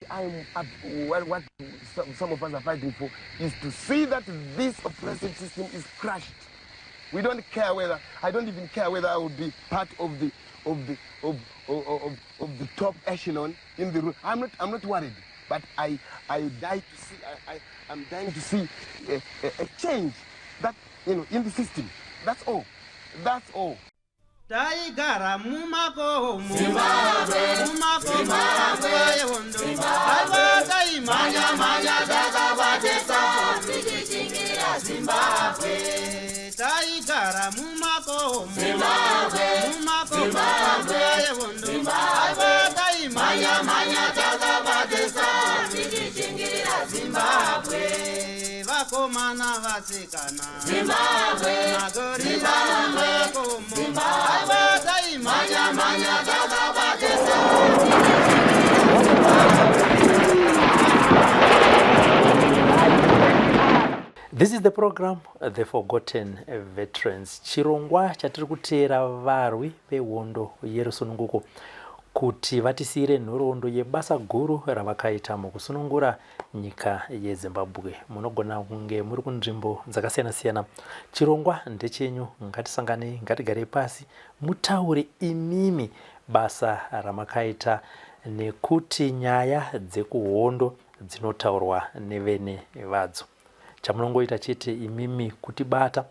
I'm up, what some of us are fighting for is to see that this oppressive system is crushed. We don't care whether, I don't even care whether I will be part of the of the of of, of, of the top echelon in the room. I'm not worried, but I die to see I'm dying to see a change that in the system. That's all. That's all. Taigara mumakomo, mumakomo nguva yehondo. Aiwa, taimhanya mhanya takabatesa tichichingira Zimbabwe. Taigara mumakomo, mumakomo nguva yehondo. Aiwa, taimhanya mhanya takabatesa tichichingira Zimbabwe. Vakomana, vasikana, Zimbabwe. Magorira mumakomo. Aiwa, taimhanya mhanya takabatesa. This is the program, The Forgotten Veterans, chirongwa chatiri kuteera varwi vehondo yerusununguko kuti vatisiyire nhoroondo yebasa guru ravakaita mukusunungura nyika yeZimbabwe. Munogona kunge muri kunzvimbo dzakasiyana-siyana. Chirongwa ndechenyu. Ngatisanganei, ngatigarei pasi, mutaure imimi basa ramakaita, nekuti nyaya dzekuhondo dzinotaurwa nevene vadzo. Chamunongoita chete imimi kutibata,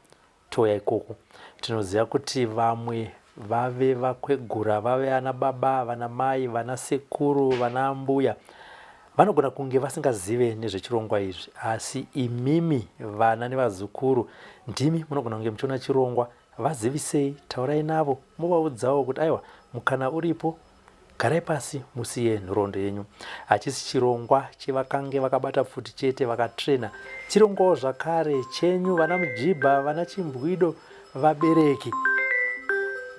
touya ikoko. Tinoziva kuti vamwe vave vakwegura, vave ana baba, vana mai, vana sekuru, vana mbuya, vanogona kunge vasingazive nezvechirongwa izvi, asi imimi vana nevazukuru ndimi munogona kunge muchiona chirongwa. Vazivisei, taurai navo, muvaudzawo kuti aiwa, mukana uripo, garai pasi musiye nhoroondo yenyu. Hachisi chirongwa chevakange vakabata pfuti chete, vakatrena. Chirongwawo zvakare chenyu vana mujibha, vana chimbwido, vabereki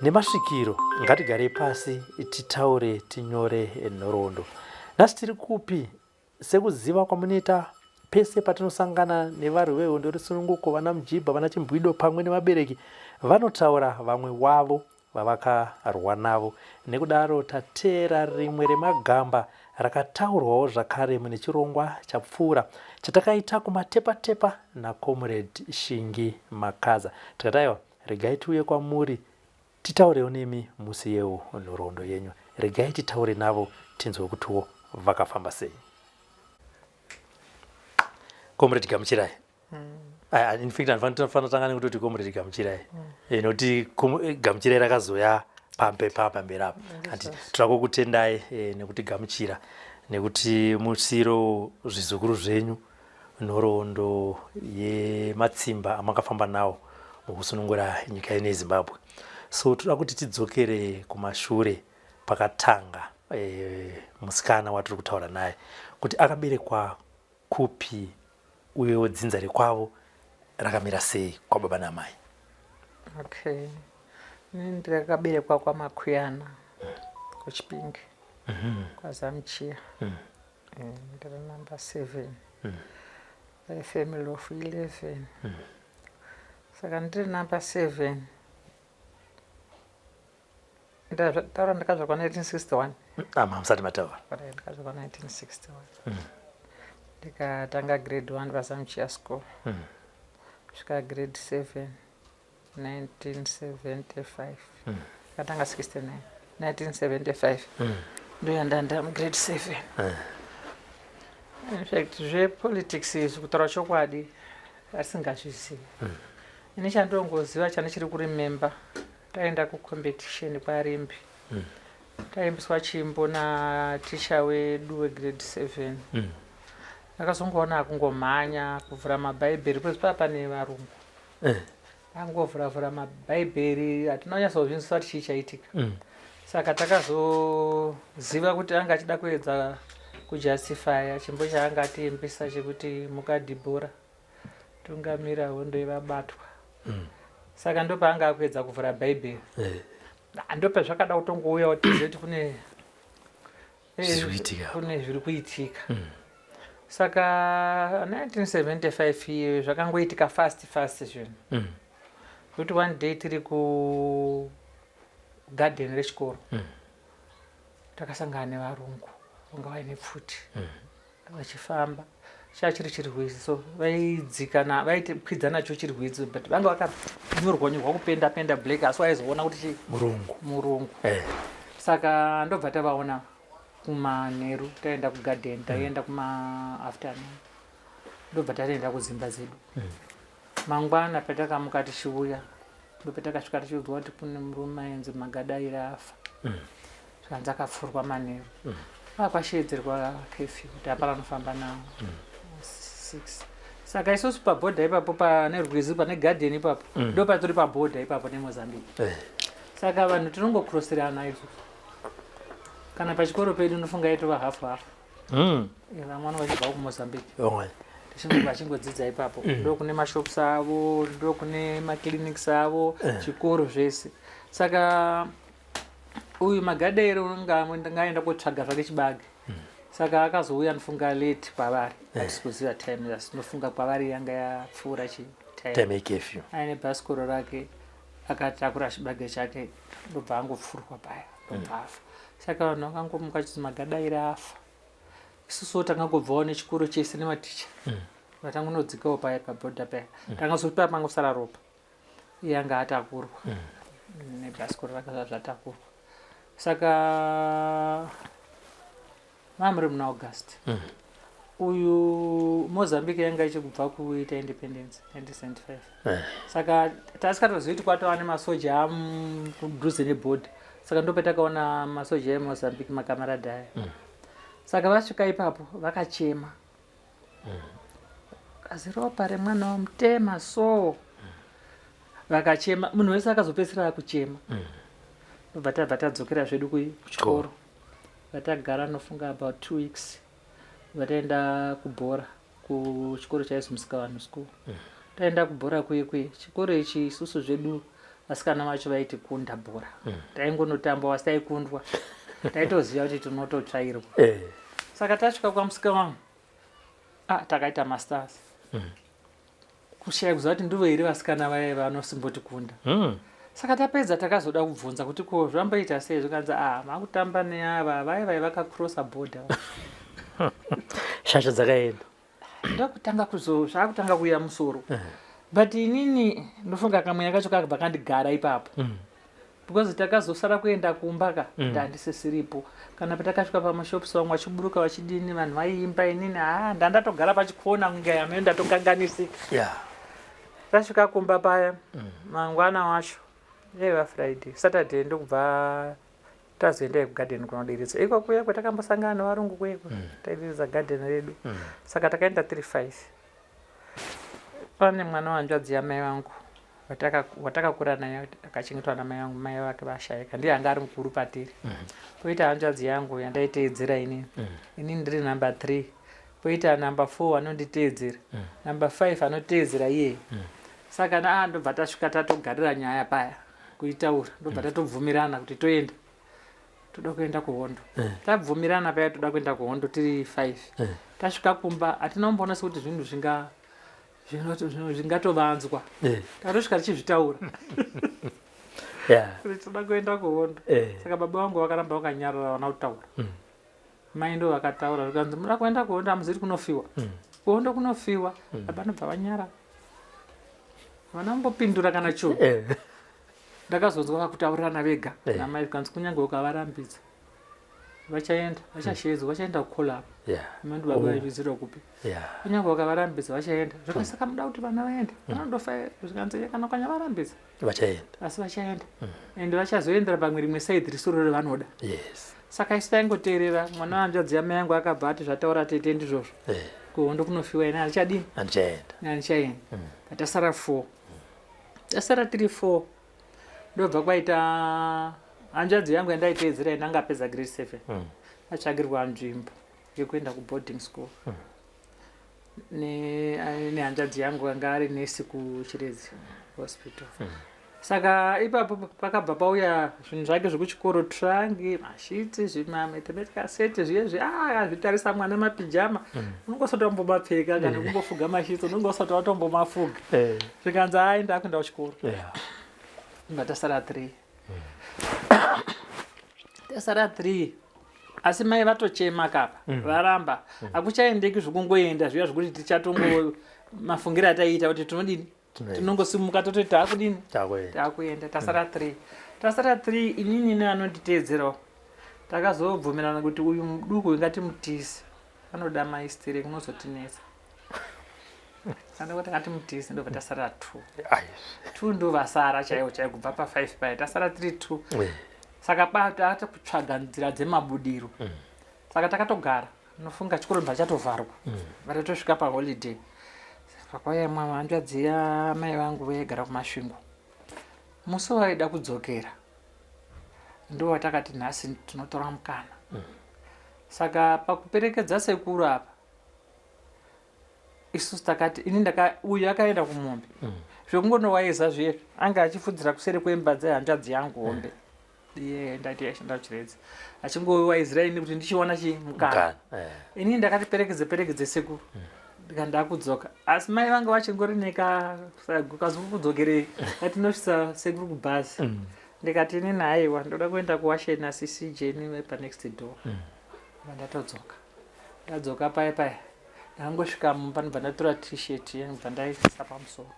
nemasvikiro. Ngatigarei pasi, titaure, tinyore nhoroondo. Nhasi tiri kupi? Sekuziva kwamunoita, pese patinosangana nevarwi vehondo resununguko, vana mujibha, vana chimbwido pamwe nevabereki, vanotaura vamwe wavo vavakarwa navo. Nekudaro tateera rimwe remagamba rakataurwawo zvakare mune chirongwa chapfuura chatakaita kuMatepatepa naComrade Shingi Makaza. Tikati aiwa, regai tiuye kwamuri, titaurewo nemi, musiyewo nhoroondo yenyu. Regai titaure navo, tinzwe kutiwo vakafamba sei. Comrade Gamuchirai, in fact ndinofanira tanga nekutoti Comrade Gamuchirai, nekuti Gamuchirai rakazoya pamberi apa. Ati toda kukutendai nekuti gamuchira, nekuti musiro zvizukuru zvenyu nhoroondo yematsimba amakafamba nawo mukusunungura nyika ino yeZimbabwe. So toda kuti tidzokere kumashure pakatanga musikana watiri kutaura naye, kuti akaberekwa kupi, uyewo dzinza rekwavo rakamira sei kwababa namai. Okay, ini ndakaberekwa kwaMakuyana, kuChipinge, kwaZamuchiya. Ndiri number 7, a family of 11. Saka ndiri number 7. Ndataura ndakazvarwa 1961. Ama musati mataura. Right, ndakazvarwa 1961, ndikatanga grade 1 paZamuchiya School, kusvika grade 7 1975. Ndakatanga 69, 1975 ndoyandanda mugrade 7. In fact, zvepolitics izvi, kutaura chokwadi, asingazvizivi. Ini chandongoziva, chandichiri kuremember, taenda kucompetition kwaRimbi, taimbiswa chimbo naticha wedu wegrade 7. Akazongoona akungomhanya kuvhura mabhaibheri, because paa pane varungu. Angovhuravhura mabhaibheri, hatina kunyatsozvinzwisisa kuti chii chaitika. Saka takazoziva kuti anga achida kuedza kujustifya chimbo chaanga atiimbisa chekuti "Mukadhibhora tungamira hondo yevabatwa". Saka ndopaanga akuedza kuvhura bhaibheri. Ndopazvakada kutongouya kuti tizive kuti kune Zviri kuitika. Kune zviri kuitika. Saka 1975 iyo zvakangoitika fast fast zvinhu, kuti one day tiri kugadheni rechikoro, takasangana nevarungu. Vanga vaine pfuti vachifamba. Chaa chiri chirwizi so vaidzika vaikwidza nacho chirwizi, but vanga vakanyorwa nyorwa kupenda penda black, asi waizoona kuti chi Murungu. Murungu. Saka ndobva tavaona kumanheru taenda kugadheni, taenda kuma afternoon, ndobva tatoenda kudzimba dzedu. Mangwana patakamuka tichiuya, ndopatakasvika tichiudzwa kuti kune murume ainzi Magadaira afa, zvikanzi akapfurwa manheru. Kwashedzerwa curfew kuti hapana anofamba nawo 6. Saka isusu pabhodha ipapo, pane rwizi, pane gadheni ipapo, ndo patori pabhodha ipapo neMozambique. Saka vanhu tinongocrosserana isusu. Kana pachikoro pedu nofunga itova hafu hafu. Vamwe vanenge vachibva kuMozambique. Vachingodzidza ipapo. Ndo kune mashops avo, ndo kune maclinics avo, chikoro, zvese. Saka uyu Magadairo ngaenda kotsvaga zvake chibage. Saka akazouya nofunga late kwavari, hatisi kuziva time, asi nofunga kwavari yanga yapfuura chi time. Time yecurfew. Aine bhasikoro rake, akatakura chibage chake, ndobva angopfurwa paya, ndobva afa. Saka vanhu vakangomuka chizi Magadaira afa. Isusuwo tangangobvawo nechikoro chese nematicha, vatangonodzikawo paya pabhodha paya. Tangazoti paya pangosara ropa, iye anga atakurwa nebhasikoro rake, zvatakurwa. Saka mamuri muna August uyu, Mozambique yanga ichikubva kuita independence 1975. Saka tasikatozivi kuti kwatova nemasoja amudhuze nebhodha. Saka ndopatakaona masoja eMozambique, makamaradhi aya. Saka vasvika ipapo vakachema, kazi ropa remwana wamutema. So vakachema, munhu wese akazopedzisira akuchema. Ndobva tabva tadzokera zvedu kuchikoro. Vatagara nofunga about 2 weeks, vataenda kubhora kuchikoro chaizi Musikavanhu School. Taenda kubhora kuye kuye, chikoro ichi isusu zvedu vasikana vacho vaitikunda bhora. Taingonotamba asi taikundwa, taitoziva kuti tinototsvairwa. Saka tasvika kwaMusikavanhu, ah, takaita mastars, kushaya kuziva kuti ndivo here vasikana vaya vanosimboti-kunda. Saka tapedza takazoda kubvunza kuti ko zvamboita sei, zvikanzi, "Ah, makutamba neava vaya vaya vakacrossa border." Shasha dzakaenda. Ndokutanga kuzo zvakutanga kuuya musoro, but inini ndofunga kamweya kacho kakabva kandigara ipapo, because takazosara kuenda kumba ka, ndandisisiripo. Kana patakasvika pamashops, vamwe vachiburuka vachidini, vanhu vaiimba, inini ha ndandatogara pachikona kunge amene ndatokanganisika. Tasvika kumba paya mangwana wacho, yaiva Friday, Saturday, ndokubva tazoenda kugadheni kunodiridza iko kuya kwatakambosangana nevarungu kuyeko. Taidiridza gadheni redu. Saka takaenda 35. Pane mwana wanzvadzi yamai vangu watakakura naye, akachengetwa namai vangu, mai vake vashayika, ndiye anga ari mukuru patiri. Poita hanzvadzi yangu yandaiteedzera inini, inini ndiri number 3, poita number 4 anonditeedzera, number 5 anoteedzera iyeye. Saka na ndobva tasvika tatogarira nyaya paya kuitaura, ndobva tatobvumirana kuti toenda, toda kuenda kuhondo. Tabvumirana paya toda kuenda kuhondo tiri 5. Tasvika kumba hatina kumboona sekuti zvinhu zvingatovanzwa. Tatosvika tichizvitaura kuti toda kuenda kuhondo. Saka baba vangu vakaramba vakanyarara, vana kutaura. Mai ndo vakataura, zvikanzi, "Muda kuenda kuhondo, hamuzivi kunofiwa kuhondo, kunofiwa." Baba nobva vanyara, vana vambopindura kana chuu. Ndakazonzwa vakutaurirana vega namai, zvikanzi, "Kunyange ukavarambidza vachaenda, vachashedzwa, vachaenda kucall up." Mando baba vaizvizira kupi? Kunyange ukavarambidza vachaenda. Zvikasaka muda kuti vana vaende vanondofa? Zvikanzi, "Kana ukanyavarambidza Vachaenda. Asi vachaenda, ende vachazoendera pamwe rimwe side risoro revanoda." Saka isu taingoteerera. Mwana wanzvadzi yamai yangu akabva ati, "Zvataura tete ndizvozvo, kuhondo kunofiwa, ine handichadini?" Handichaenda. Handichaenda. Tasara four, tasara tiri four. Ndobva kwaita hanzvadzi yangu yandaiteedzera ine anga apedza grade 7, atsvagirwa nzvimbo yekuenda kuboarding school nehanzvadzi yangu anga ari nesi kuChiredzi Hospital. Saka ipapo pakabva pauya zvinhu zvake zvekuchikoro, trangi, masheets, zvimamathematical set zviye. Azvitarisa mwana, mapijama unonge usati wambomapfeka, kana kumbofuga masheets unonge usati watombomafuga. Zvikanzi, "Ai, ndakuenda kuchikoro." Ndobva tasara three, tasara three. Asi mai vatochema kapa, varamba. Hakuchaendeki zvokungoenda zviya zvokuti tichatongo mafungiro ataiita kuti tinodini, tinongosimuka tototi taakudini, taakuenda. Tasara 3, tasara 3, inini neanonditeedzerawo. Takazobvumirana kuti uyu muduku ngatimutise, anoda maistere kunozotinetsa. Saka ngatimutise, ndobva tasara 2. 2 ndo vasara chaivo chaivo kubva pa5 paya, tasara 3 2. Saka patata kutsvaga nzira dzemabudiro. Saka takatogara, nofunga chikoro bva chatovharwa, vatatosvika paholiday. Pakauya mwa hanzvadzi yamai vangu vaigara kuMasvingo, musi waida kudzokera ndo watakati nhasi tinotora mukana. Saka pakuperekedza sekuru apa, isusu takati ini ndaka uyu akaenda kumombe zvekungonowaiza zviye, anga achifudzira kuseri kwemba dzehanzvadzi yangu hombe iye ndati yaishanda kuChiredzi, achingowaizira ini kuti ndichiona chi mukana. Inini ndakati perekedze perekedze sekuru, ndikandakudzoka, asi mai vanga vachingori nekazokudzokerei atinosvitsa sekuru kubhazi. Ndikati inini haiwa, ndoda kuenda kuwasheni asisi Jeni panext door. Ndatodzoka, ndadzoka paya paya ndangosvika mumba, ndobva ndatora T-shirt, ndobva ndaisa pamusoro.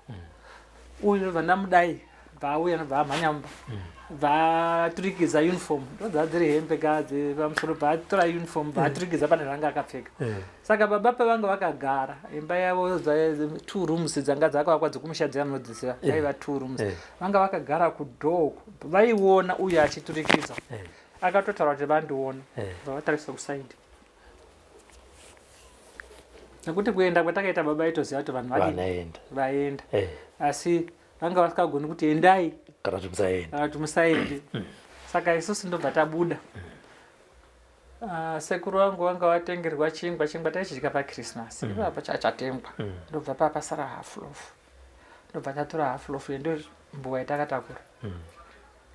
Uyu ndobva ndamudai, bva auya, ndobva amhanya mumba, bva aturikiza uniform, ndodza dziri hembe ka pamusoro, bva atora uniform, bva aturikiza pane zvanga akapfeka. Saka baba pavanga vakagara, imba yavo two rooms dzanga dzakavakwa dzekumusha dziya munodziziva, yaiva two rooms. Vanga vakagara kudoor, vaiona uyu achiturikidza. Akatotaura kuti vandiona, bva vatarisa kusaidi, nekuti kuenda kwatakaita baba aitoziva kuti vanhu vadini, vaenda, asi vanga vasingagoni kuti endai kana kuti musaende. Kana kuti musaende. Saka isusu ndobva tabuda. Sekuru vangu vanga vatengerwa chingwa, chingwa taichidya paChristmas ipapo chatengwa. Ndobva papasara half loaf, ndobva tatora half loaf ndo mbuva yatakatakura.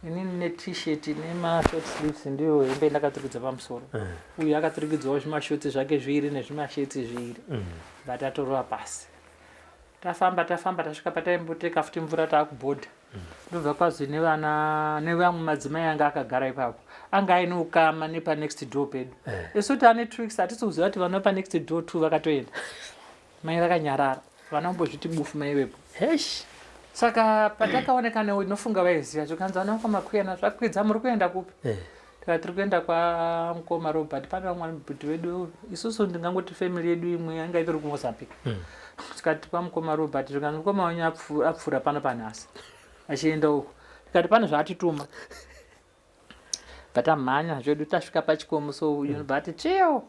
Inini neT-shirt nemashort sleeves ndiyo hembe ndakaturikidza pamusoro. Uyu akaturikidzawo zvimashorts zvake zviiri nezvimashirts zviiri. Bva tatorova pasi, tafamba tafamba, tasvika pataimboteka futi mvura, taakubhodha. Ndobva kwazi nevana nevamwe madzimai anga akagara ipapo, anga aine ukama nepanext door pedu. Isu taane 2 weeks, hatisi kuziva kuti vana panext door two vakatoenda. Mai vakanyarara, vana kumbozviti bufu mai vepo. Hesh. Saka patakaoneka nofunga vaiziva, zvikanzi vana vakamakuyana zvakwidza, muri kuenda kupi? Tikati tiri kuenda kwamukoma Robert, pane vamwe bhuti vedu isusu, ndingangoti family yedu imwe yanga itori kuMozambique. Tikati kwamukoma Robert, zvikanzi mukoma wenyu apfuura pano panhasi achienda uko. Tikati pane zvaatituma. Bvatamhanya zvedu, tasvika pachikomo so uyu bva ati tsviyo,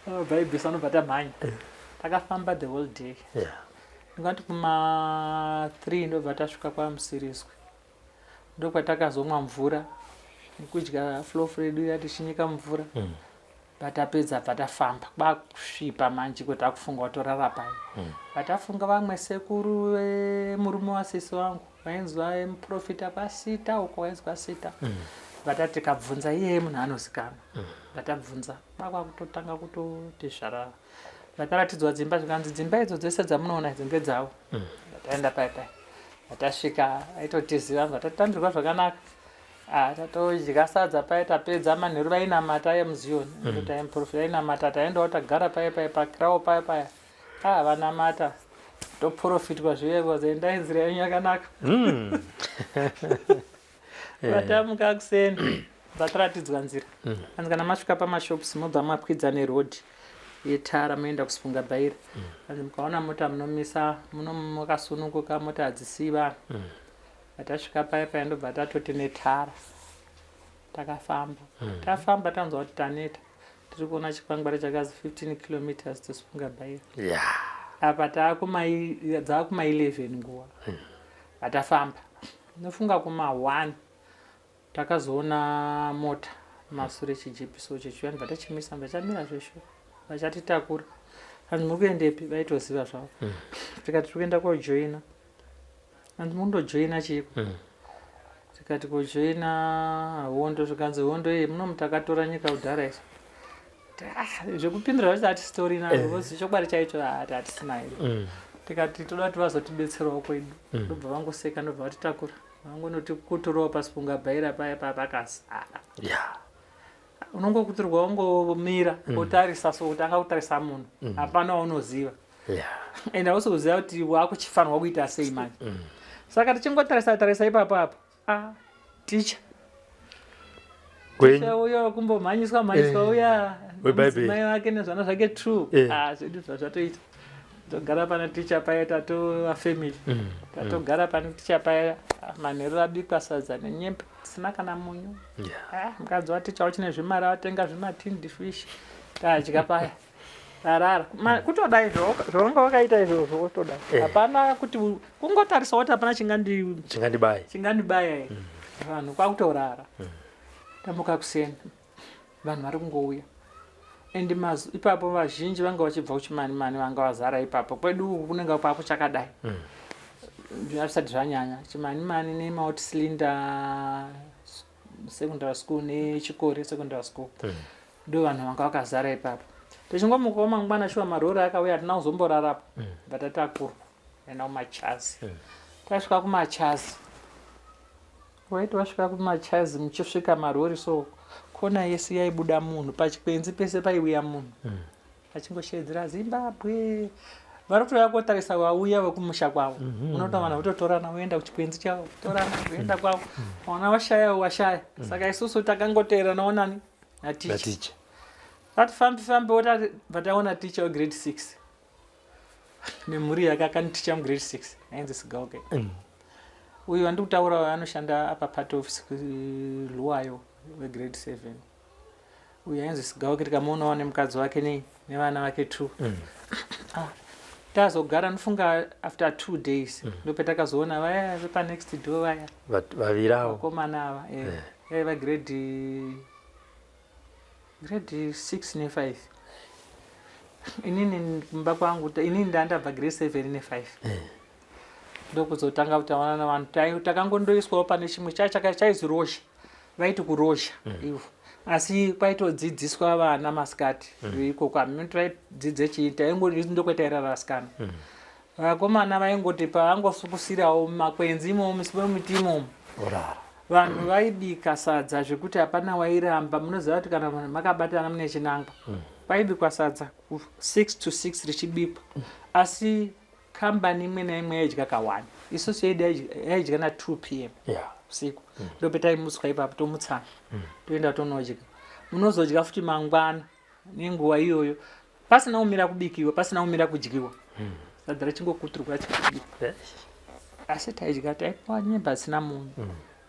bva ibvisa, nobva tamhanya. Takafamba the whole day. Ndingati kuma 3 ndobva tasvika kwaMusiriswe, ndokwatakazomwa mvura nekudya loaf redu ya tichinyika mvura. Patapedza bva tafamba, kwakusvipa manje kuti akufunga watorara pai. Patafunga vamwe sekuru vemurume wasisi wangu vainzwa muprofita kwasita uko, wainzwa sita. Vatati tikabvunza iyeye munhu anozikanwa. Vatabvunza, kwakutotanga kutoti zvarara, vataratidzwa dzimba, zvikanzi dzimba idzo dzese dzamunoona idzi ndedzavo. Vataenda pai pai, vatasvika aitotiziva, vatatambirwa zvakanaka. Ah, tatodya sadza pai, tapedza manheru vainamata yemuZioni, ndoti aimuprofita ainamata. Taendawo tagara pai pai pakirawo pai paya. Ah, vanamata, toprofitwa zviye, kwazi endai, nzira yenyu yakanaka. Vatamuka kuseni, vataratidzwa nzira. Hanzi kana masvika pamashops, mobva makwidza nerodhi yetara, moenda kuSipunga Bhaira. Hanzi mukaona mota munomisa muno, makasununguka, mota hadzisiyi vanhu. Vatasvika paya paya, ndobva tatoti netara takafamba. Tafamba, tanzwa kuti taneta, tiri kuona chikwangwari chakazi 15 kilometers to Sipunga Bhaira. Apa dzaakuma 11 nguva vatafamba, nofunga kuma 1 takazoona mota masure, chijeep so chichiuya, ndibva tachimisa, ndibva chamira zvesho, vachatitakura. Hanzi muri kuendepi? Vaitoziva zvavo. Tikati tiri kuenda kojoina. Hanzi mundojoina chiiko? Tikati kojoina hondo. Zvikanzi hondo iyi muno mutakatora nyika kudhara isu. Ah, zvekupindura zvacho hatisitorina because chokwadi chaicho hatisina hedu. Tikati toda kuti vazotibetserawo kwedu. Ndobva vangoseka, ndobva vatitakura. Vangonoti kuturowo pasipunga bhaira paya papakazara. Yeah. Unongokuturwa wongomira wotarisa so kutanga kutarisa munhu. Hapana waunoziva. Yeah. And hausi kuziva kuti wakuchifanirwa kuita sei manje. Saka tichingotarisa tarisa ipapo apo. Ah, teacher. Kwenyu. Teacher uyo kumbomhanyiswa mhanyiswa uya. Webhaibheri. Mudzimai wake nezvana zvake true. Ah, zvedu zvazvatoita. Togara pana teacher paya tatova family. Tatogara pane teacher paya ah, manheru abikwa sadza nenyembe tisina kana munyu. Yeah. Ah, mukadzi waticha uchine zvimari watenga zvimatindi fish tadya paya tarara. Kutodai zvawanga wakaita izvozvo wotodai. Hapana kuti kungotarisa woti hapana Chingandibaya. chingandibaya here. Vanhu kwakutorara. Tamuka kuseni vanhu vari kungouya. And ipapo vazhinji vanga vachibva kuchimanimani vanga vazara ipapo. Kwedu uku kunenge kwakuchakadai. Zvisati zvanyanya. Chimanimani neMount Slinder Secondary School neChikore Secondary School. Ndo vanhu vanga vakazara ipapo. Tichingomukawo mangwana shuwa marori akauya hatina kuzomborarapo. Bva tatakurwa enda kumachazi. Tasvika kumachazi. Waiti wasvika kumachazi muchisvika marori so kona yese yaibuda munhu pachikwenzi pese paiuya munhu. Achingoshedzera Zimbabwe. Vari kutouya kotarisa vauya vekumusha kwavo. Unotoona vanhu vototorana voenda kuchikwenzi chavo, kutorana voenda kwavo. Waona washaya washaya. Saka isusu takangoteeranawo nani? Naticha. Naticha. Tati fambi fambi wotati bva taona ticha wegrade 6. Nemhuri yake akaniticha mugrade 6. Ainzi Sigauke. Uyu wandiri kutaura anoshanda apa part office Luwayo wegrade 7. Uyu ainzi Sigauke tikamuonawo nemukadzi wake nevana vake 2. Ah, tazogara ndofunga after 2 days ndopetakazoona vaya vepa next door vaya. Vaviri avo. Vakomana ava, yaiva grade 6 ne5. Inini kumba kwangu inini ndandabva grade 7 ne5. Ndokuzotanga kutaura navanhu. Takangondoiswawo pane chimwe chaizi rozha. Vaiti kurozha ivo. Asi kwaitodzidziswa vana masikati ikoko. Hameno vaidzidze chii, ndokwetairara vasikana. Vakomana vaingoti pavangosukusirawo mumakwenzi imomo, mumiti imomo. Orara. Vanhu vaibika sadza zvekuti hapana wairamba. Munoziva kuti kana vanhu makabatana mune chinangwa. Kwaibikwa sadza ku 6 to 6 richibikwa. Asi kambani imwe naimwe yaidya ka1. Isusu yedu yaidya na 2 p.m. Usiku. Ndopetaimutswa ipapo tomutsana. Toenda tonodya. Munozodya futi mangwana nenguva iyoyo. Pasina kumira kubikiwa, pasina kumira kudyiwa. Sadza richingokuturwa richibikwa. Asi taidya taipuwa nyemba dzisina munyu.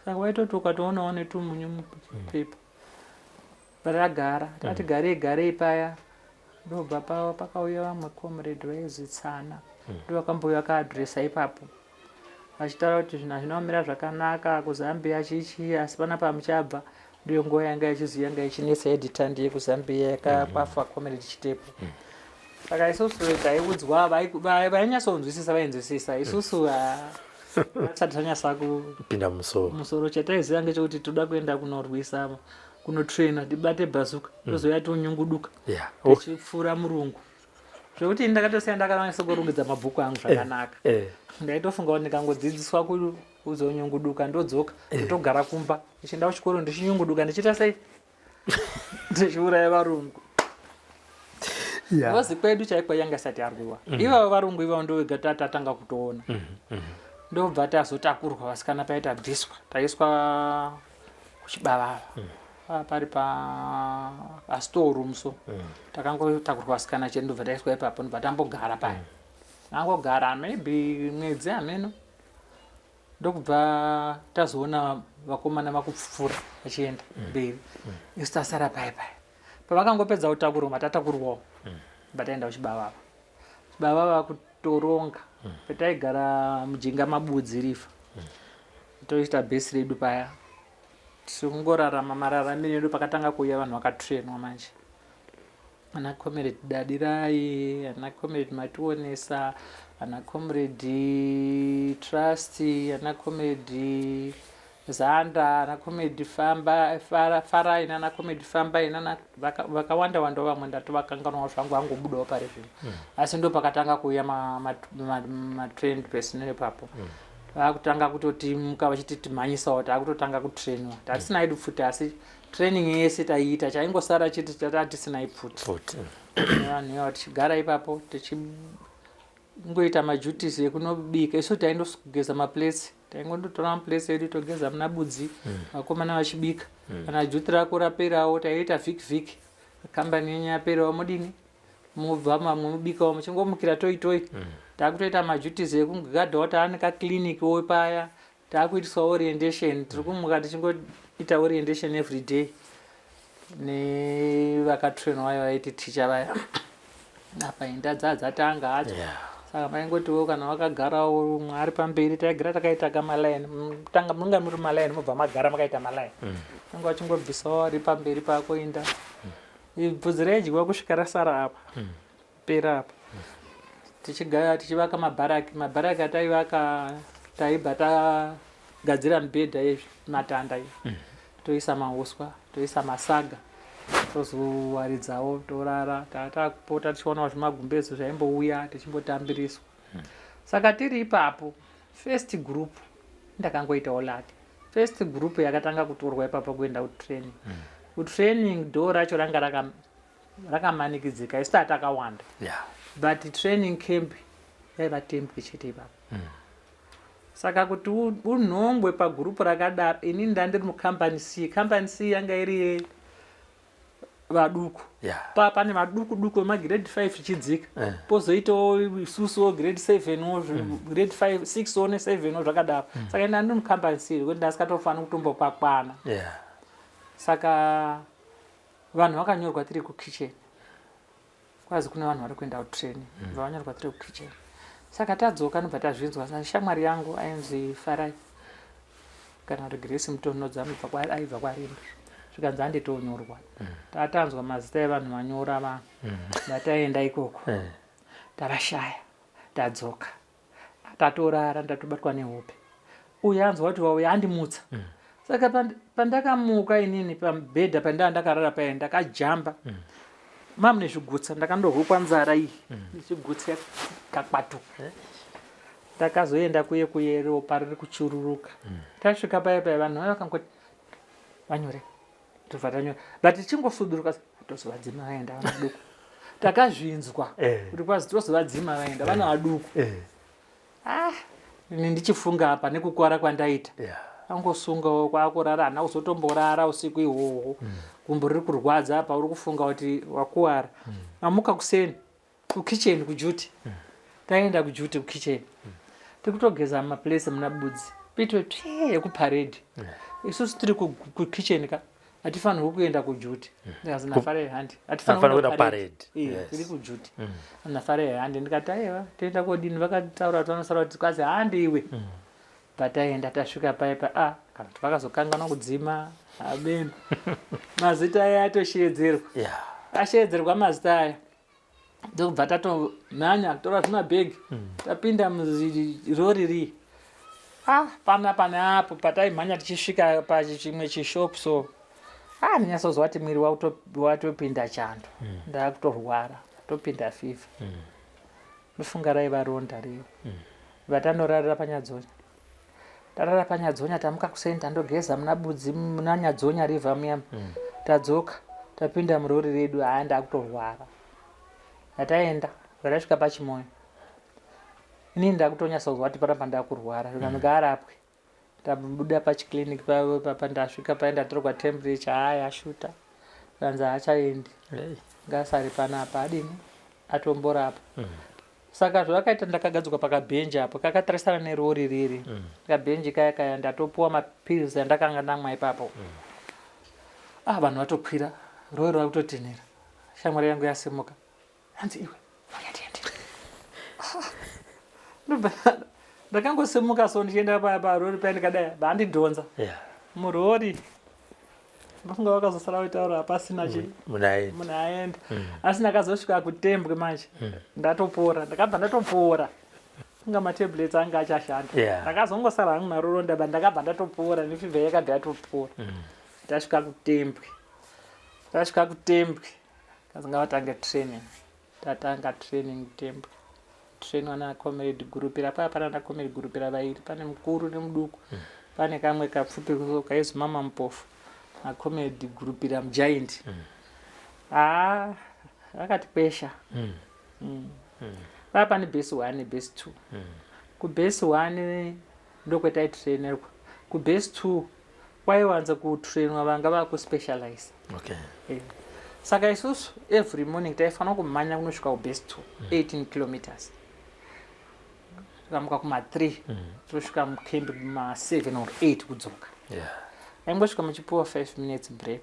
Saka waitoti ukatoonawo netumunyu mupepa. Patagara, tati garei garei paya. Ndobva pakauya vamwe comrade vaizitsana. Ndovakambouya vakaadhiresa ipapo. Vachitaura kuti zvinhu hazvina kumira zvakanaka kuZambia chichi asi panapa muchabva. Ndiyo nguva yanga yachizi yanga ichinetsa editor ndiye kuZambia yakakwafa comrade Chitepo. Saka isusu taiudzwa vainyatsonzwisisa vainzwisisa isusu tisati tanyatsa Pinda musoro. Musoro chataiziva ngechekuti toda kuenda kunorwisa kunotraina tibate bhazuka tozouya tonyunguduka tichipfuura murungu. Zvekuti ini ndakatosiya ndakanyatsa kurongedza mabhuku angu zvakanaka. Ndaitofunga kuti ndikangodzidziswa kuzonyunguduka ndodzoka ndotogara kumba ndichienda kuchikoro ndichinyunguduka ndichiita sei ndichiuraya varungu. Ngozi kwedu chaiko yanga isati yarwiwa. Ivavo varungu ivavo ndovega tatanga kutoona. Ndobva tazotakurwa vasikana paita bviswa taiswa kuchibavava. Pari pa storeroom so. Takangotakurwa vasikana chedu ndobva taiswa ipapo ndobva tambogara paya. Angogara maybe mwedzi hameno. Ndokubva tazoona vakomana vakupfupfura vachienda mberi. Isu tasara paya paya. Pavakangopedza kutakurwa matatakurwawo. Bva taenda kuchibavava. Chibavava kutoronga. Pataigara mujinga mabudzi rifa. Toita bhesi redu paya. Tikungorarama mararamiro edu pakatanga kuuya vanhu vakatrainwa manje. Ana comrade Dadirai, ana comrade Mationesa, ana comrade Trust, ana comrade Zanda, ana comrade Famba, Farai, nana comrade Fambai, nana vakawanda wanda vamwe ndatovakanganwa zvangu vangobudawo pari zvino. Asi ndo pakatanga kuuya ma trained personnel ipapo. Vakutanga kutotimuka vachiti timhanyisawo, takutotanga kutrainwa. Tatisina hedu pfuti, asi training yese taiita, chaingosara chete tata tisina ipfuti. Pfuti. Nevanhu ivavo tichigara ipapo tichingoita maduties ekunobika. Isu taindogeza maplates, taingondotora maplates edu togeza muna Budzi, vakomana vachibika. Kana duty rako raperawo, taiita vhiki vhiki, kambani yenyu yaperawo, modini, mobva mamwe mobikawo, muchingomukira toi toi. Takutoita maduties ekugadhawo, taane kaclinic wo paya, taakuitiswa orientation. Tiri kumuka tichingoita orientation every day nevakatrainwa vaya vaiti ticha vaya. Apa inda dzaa dzatanga hadzo. Saka maingotiwo kana wakagarawo umwe ari pamberi, taigara takaita kamalaini, tanga munga muri malaini, mobva magara makaita malaini, anga vachingobvisawo ari pamberi pako inda. Bvudzi raidyiwa kusvika rasara apa, pera apa. Tichigaya tichivaka mabharaki, mabharaki ataivaka taibva tagadzira mibhedha yematanda iyi, toisa mauswa, toisa masaga, tozowaridzawo, torara. Takupota tichionawo zvimagumbezo zvaimbouya tichimbotambiriswa. Saka tiri ipapo, first group ndakangoitawo lucky. First group yakatanga kutorwa ipapo kuenda kutraining, kutraining door racho ranga rakamanikidzika, isu tatakawanda, but training camp yaiva Tembwe chete ipapo. Saka kuti unhongwe pagurupu rakadaro, inini ndandiri mucompany C. Company C yanga iri vaduku. Pane vaduku duku vemagrade 5 ichidzika. Pozoitawo isusuwo grade 7 wo, grade 5 6 wo ne7 wo, zvakadaro. Saka ini ndandiri mucompany C zvekuti ndasikatofaniri kutombopakwana. Saka vanhu vakanyorwa tiri kukitchen, kwazi kune vanhu vari kuenda kutraining, bva vanyorwa tiri kukitchen. Saka tadzoka, nobva tazvinzwa. Saka shamwari yangu ainzi Farai kana kuti Grace Mutonhodza, anobva aibva kwaRimba, zvikanzi handitonyorwa. Tatanzwa mazita evanhu vanyora vanhu, ndataenda ikoko, tavashaya. Tadzoka, tatorara, ndatobatwa nehope. Uyu anzwa kuti wauya, andimutsa. Saka pandakamuka inini pamubhedha pandaa ndakarara paya, ndakajamba mamune zvigutsa, ndakandohukwa nzara iyi nechigutsa kakwatuka. Ndakazoenda kuye kuye ropa riri kuchururuka. Tasvika paya paya, vanhu vaya vakangoti vanyore, tobva tanyora, but tichingosuduruka, tozovadzima vaenda vana vaduku. Takazvinzwa kuti kwazi tozovadzima vaenda vana vaduku. Ah, ini ndichifunga apa nekukwara kwandaita, angosungawo kwakurara, hana kuzotomborara usiku ihwohwo. Gumbo riri kurwadza apa, uri kufunga kuti wakuwara. Amuka kuseni, kukitchen, kuduty. Taenda kuduty, kukitchen, tiri kutogeza maplace muna Budzi, pito twe yekuparade. Isusu tiri kukitchen ka, hatifanirwi kuenda kuduty. Ndikazi nafare handi. Hatifanirwi kuenda parade. Tiri kuduty, nafare handi. Ndikati aiwa, toenda kodini? Vakataura kuti vanosara kuti kwazi handi iwe. Pataenda, tasvika paipa, a kana kuti vakazokanganwa kudzima abeni, mazita aya atosheedzerwa. Asheedzerwa mazita aya, ndokubva tatomhanya kutora zvimabhegi, tapinda murori rii. Ah, pana pane apo pataimhanya tichisvika pachimwe chishop so, ah, ndinyatsozwa kuti mwiri watopinda chando, ndakutorwara, topinda fever. Ndofunga raiva ronda riyo. Vatanorarira paNyadzonya, tarara paNyadzonya, tamuka kuseni, tandogeza muna Budzi, muna Nyadzonya river muya. Tadzoka, tapinda murori redu, haa, ndakutorwara. Tataenda, vatasvika paChimoyo, inini ndakutonyatsa kuti panapa ndakurwara, zvikanzi ngaarapwe. Tabuda pachiclinic pavo papa, ndasvika paye, ndatorwa temperature, haa, yashuta. Kanzi haachaendi, ngasare panapa, adini, atomborapa. Saka zvavakaita, ndakagadzikwa pakabhenji apo kakatarisana nerori riri, kabhenji kaya kaya. Ndatopuwa mapills andakanga ndamwa ipapo. Ah, vanhu vatokwira rori, rakutotinhira. Shamwari yangu yasimuka, hanzi, "Iwe, uya tiende." Ndobva ndakangosimuka so, ndichienda parori paya, ndikadai vandidhonza murori. Ndofunga vakazosara vaitaura hapasina chi Munhu munhu aenda. Asi ndakazosvika kuTembwe manje ndatopora, ndakabva ndatopora. Funga matablets anga achashanda. Ndakazongosara hangu naro ronda, but ndakabva ndatopora nefever yakabva yatopora. Tasvika kuTembwe, tasvika kuTembwe, kazi ngavatange training. Tatanga training Tembwe. Taitrainwa nacomrade Gurupira. Paya pana nacomrade Gurupira vairi, pane mukuru nemuduku. Pane kamwe kapfupi kaizi Mama Mupofu nacomrade Gurupira mugiant. Haa, akatikwesha. Paya pane base 1 nebase 2. Kubase 1 ndokwetaitrainirwa. Kubase 2 kwaiwanza kutrainwa vanga vakuspecialize. Okay. Saka isusu every morning taifanira kumhanya kunosvika kubase 2, 18 kilometers. Tikamuka kuma3, tosvika mucamp kuma7 or 8 kudzoka. Taingosvika muchipuwa 5 minutes break.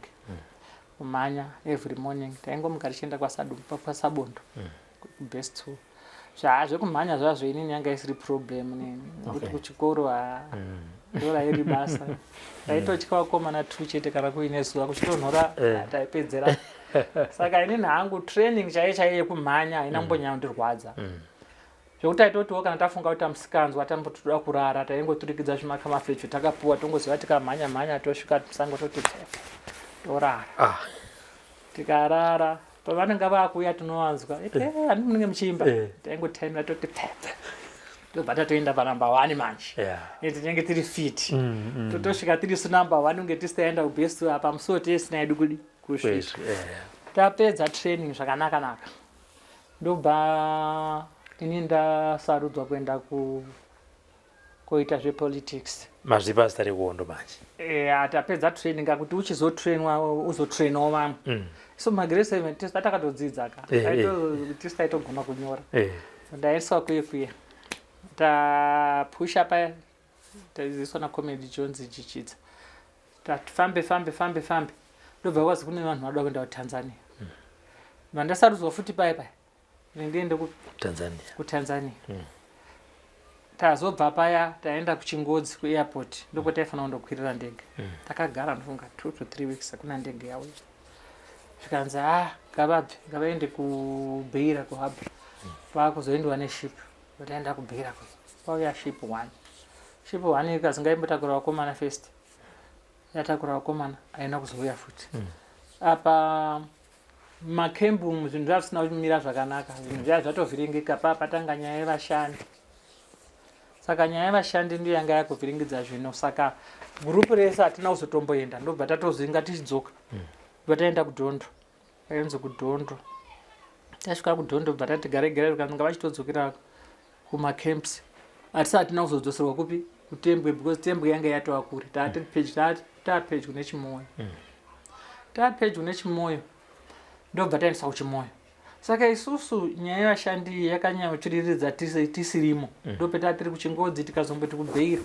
Kumhanya every morning taingomuka tichienda kwaSabondo, kubase 2. Zvekumhanya zvazvo inini yanga isiri problem neni, nekuti kuchikoro ndo rairi basa. Taitotya vakomana 2 chete kana kuine zuva kuchitonhora, taipedzera. Saka inini hangu training chaiyo chaiyo yekumhanya haina kumbonyanya kundirwadza, zvekuti taitotiwo kana tafunga kuti tamusikanzwa, tambotoda kurara, taingoturikidza zvimakamafecho takapuwa, tongoziva tikamhanya mhanya tosvika musango, toti pfe torara. Tikarara, pavanenge vakuuya tinovanzwa, "Hani munenge muchiimba?" Taingotaimira, toti pfepfe, tobva tatoenda panumber 1 manje. Tinenge tiri fit. Totosvika tiri su number 1, kunge tisi taenda kubase apa musuwo tisina yedu kudi kusvika. Tapedza training zvakanaka naka, ndobva ini ndasarudzwa kuenda koita zvepolitics. Mazvipa zita rekuhondo manje. Tapedza training, akuti uchizotrainwa uzotrainawo vamwe. So magrade 7 tisi takatodzidza ka. Tisi taitogona kunyora. Ndaiswa kuye kuye, tapusha paya, taiziviswa nacomrade Jones Jichidza. Tati fambe fambe fambe fambe, ndobva kwazi kune vanhu vanoda kuenda kuTanzania. Vandasarudzwa futi paya paya kuti ndiende Tanzania. kuTanzania. Tazobva paya, taenda kuChingodzi kuairport, ndokwataifanira kundokwirira ndege. Takagara ndofunga 2 to 3 weeks, hakuna ndege yauya. Zvikanzi, "A, ngavabve, ngavaende kuBeira kuharbour, vakuzoendiwa neship." Taenda kuBeira, kwauya ship one. Ship one ikazi ngaimbotakura vakomana first. Yatakura vakomana, haina kuzouya futi. Apa makembu umu zvinhu zvava zvisina kumira zvakanaka, zvinhu zvava zvatovhiringika. Pa patanga nyaya yevashandi, saka nyaya yevashandi ndiyo yanga yakuvhiringidza zvino. Saka gurupu rese hatina kuzotomboenda, ndobva tatozinga tichidzoka. Bva taenda kuDhondo, ainzi kuDhondo. Tasvika kuDhondo, bva tati gare gare, vikanga vachitodzokera kumacamps. Hatisi hatina kuzodzoserwa kupi, kuTembwe, because Tembwe yanga yatova kure. Taapedyo neChimoyo, taapedyo neChimoyo, ndobva taendeswa kuChimoyo. Saka isusu nyaya yevashandi iyi yakanyanya kutsviriridza tisirimo. Ndopetaa tiri kuChingodzi, tikazomboti kuBheira,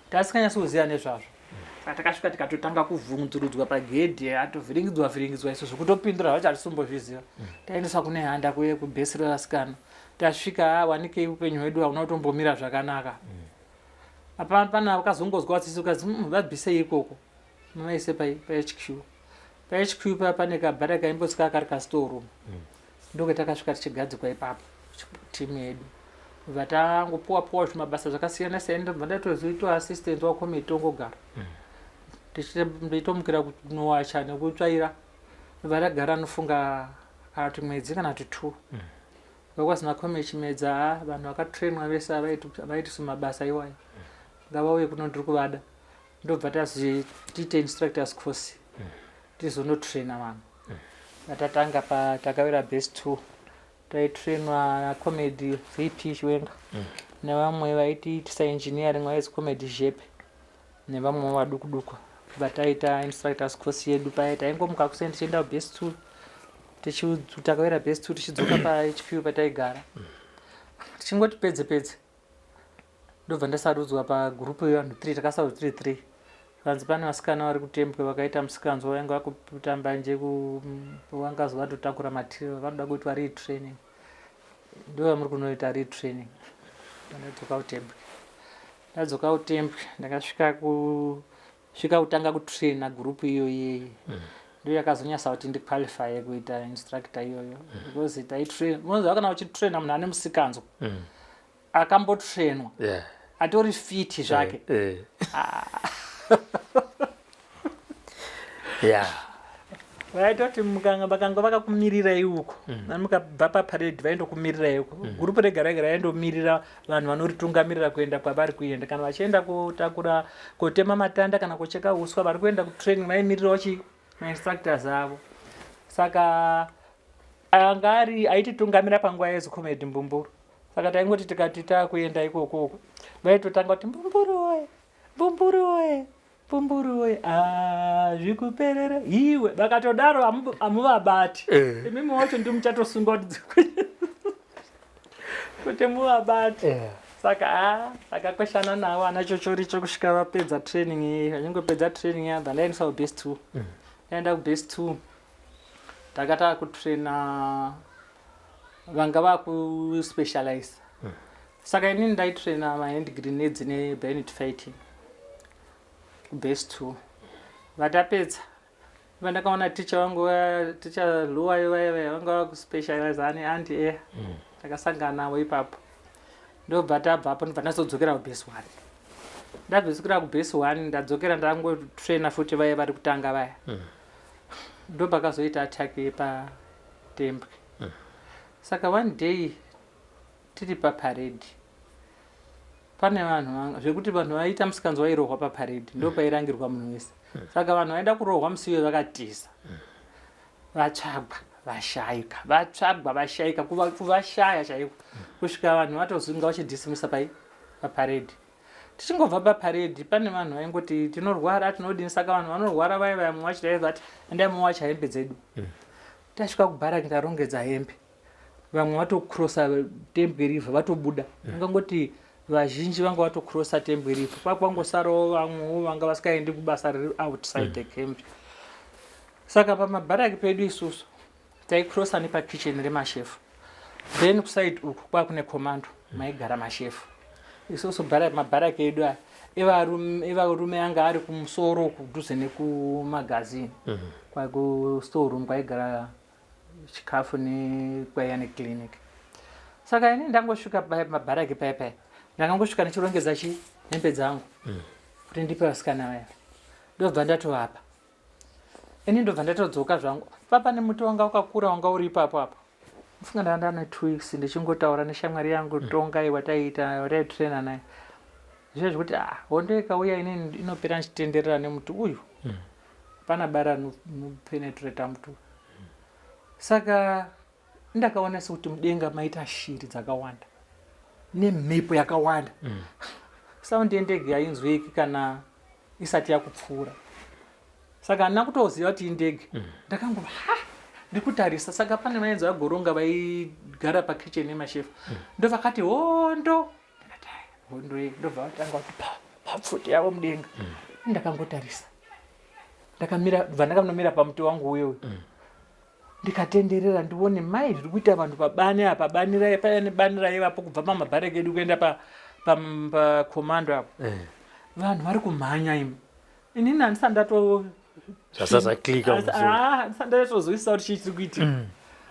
tasikanyatsi kuziva nezvazvo. Saka takasvika tikatotanga kuvhunzurudzwa pagedhi, atovhiringidzwa vhiringidzwa isu zvekutopindura zvacho hatisimbozviziva. Taendeswa kune handa kuye kubhesi revasikana. Tasvika, wanikei upenyu hwedu hauna kutombomira zvakanaka. Apa pana vakazongozwa vatsitsi, ukazi, vabvisei ikoko, muvaise pai paHQ." PaHQ paya pane kabhara kaimbosika kari kastoreroom, ndoketakasvika tichigadzikwa ipapo timu yedu. Bva tangopuwa puwa zvimabasa zvakasiyana siyana, ndobva ndatozoitwa assistant wacomrade Tongogara. Ndichitomukira kunowacha nekutsvaira. Ndobva ndagara nofunga kana kuti mwedzi kana kuti two, vakwazina comrade Chimedza, "Ha, vanhu vakatrainwa vese havaitiswa mabasa iwayo, ngavauye kuno, ndiri kuvada." Ndobva tazi tiite instructors course, tizonotraina vanhu. Vatatanga patakawira base two, taitrainwa nacomrade VP Chiwenga nevamwe vaitiitisa engineering vaizi Comrade Zhepe nevamwewo vaduku duku. Vataita instructors course yedu paya, taingomuka kuseni tichienda kubase two, takawira base two, tichidzoka paHQ pataigara. Tichingoti pedze pedze, ndobva ndasarudzwa pagurupu yevanhu three. Takasarudzwa tiri three. Vanzi pane vasikana vari kuTembwe vakaita musikanzwa, vainge vakutamba nje, vangazi vatotakura material, vanoda kuitwa retraining, ndo vamuri kunoita retraining. Ndadzoka kuTembwe, ndadzoka kuTembwe, ndakasvika kusvika kutanga kutraina gurupu iyo iyeye. Ndo yakazonyasa kuti ndiqualifye kuita instructor iyoyo, because taitrain, unoziva kana uchitraina munhu ane musikanzwa, akambotrainwa, atori fit zvake. Yeah. Vaitoti mukanga vakanga vakakumirirai uko mm. Mukabva paparade vaindokumirirai uko mm. Gurupu rega rega raindomirira vanhu vanoritungamirira kuenda kwavari kuenda, kana vachienda kotakura, kotema matanda kana kocheka uswa, vari kuenda kutraining vaimirirawo chi mainstructors avo. Saka anga ari aititungamira panguva yeziComrade Mbumburu. Saka taingoti tikati takuenda ikoko uko, vaitotanga kuti, "Mbumburu woye, Mbumburu woye, Mbumburu woye, ah, zvikuperere iwe." Vakatodaro hamuvabati. Imimi wacho ndi muchatosunga kuti muvabati. Saka a takakweshana navo ana chochoricho kusvika vapedza training iyi. Vachingopedza training yabva ndaendeswa kubase 2. Ndaenda kubase 2, takatava kutraina vanga vakuspecialize. Saka inini ndaitraina mahand grenades nebayonet fighting kubase 2. Vatapedza, vandakaona ticha vangu, ticha Luwayo, vaya vaya vanga vakuspecialize ane anti air. Takasangana navo ipapo, ndobva tabvapo, ndobva ndazodzokera kubase 1. Ndabvisukira kubase 1, ndadzokera, ndangotraina futi vaya vari kutanga vaya. Ndopakazoita attack yepaTembwe. Saka one day tiri paparade, pane vanhu zvekuti vanhu vaiita musikanzi wairohwa paparade, ndo pairangirwa munhu wese. Saka vanhu vaida kurohwa musi iyoyo vakatiza, vatsvagwa vashayika, vatsvagwa vashayika, kuvashaya chaiko, kusvika vanhu vatozinga vachidismisa pai paparade. Tichingobva paparade, pane vanhu vaingoti tinorwara, tinodini. Saka vanhu vanorwara vaya vaya, mumwe wacho taivati, "Endai muwacha hembe dzedu." Tasvika kubharaki, tarongedza hembe, vamwe vatokrosa Tembwe River, vatobuda. Ungangoti vazhinji vanga vatokrosa Tembwe River, kwakwangosarawo vamwewo vanga vasikaendi kubasa riri outside the camp. Saka pamabharaki pedu isusu taikrosa nepakitchen remashefu, then kuside uku kwakune commando maigara mashefu. Isusu mabharaki edu aya evarume anga ari kumusoro kudhuze nekumagazini, kwakustoreroom kwaigara chikafu nekwaiya neclinic. Saka ini ndangosvika mabharaki paya paya, ndakangosvika ndichirongedza chi hembe dzangu kuti ndipe vasikana vaya, ndobva ndatovapa. Ini ndobva ndatodzoka zvangu. Papa nemuti wanga wakakura wanga uri ipapo apo. Mufunga ndanga ndane 2 weeks ndichingotaura neshamwari yangu Tongai, wataiita, wataitraina naye zviya, zvekuti ah, hondo ikauya inini inopera ndichitenderera nemuti uyu. Pana bara rinopenetrata muti uyu. Saka ndakaona sekuti mudenga maita shiri dzakawanda nemhepo yakawanda. Sound yendege hainzwiki kana isati yakupfuura, saka handina kutoziva kuti indege. Ndakangova ha ndiri kutarisa. Saka pane vaenzi vagoronga vaigara pakitchen yemashefu, ndo vakati, "Hondo." Ndakati, "Ai, hondo iyi." Ndobva vatanga kuti pa papfuti yavo mudenga. Ndakangotarisa ndakamira, bva ndakanomira pamuti wangu uyo uyu. Ndikatenderera ndione mai zviri kuita vanhu pabani apa, bani paya nebani raivapo kubva pamabhareki edu kuenda pacommando apo. Vanhu vari kumhanya imi, inini handisati ndato Zvasazvaklika mumusoro. Ah, handisati ndatozwisisa kuti chii chiri kuitika.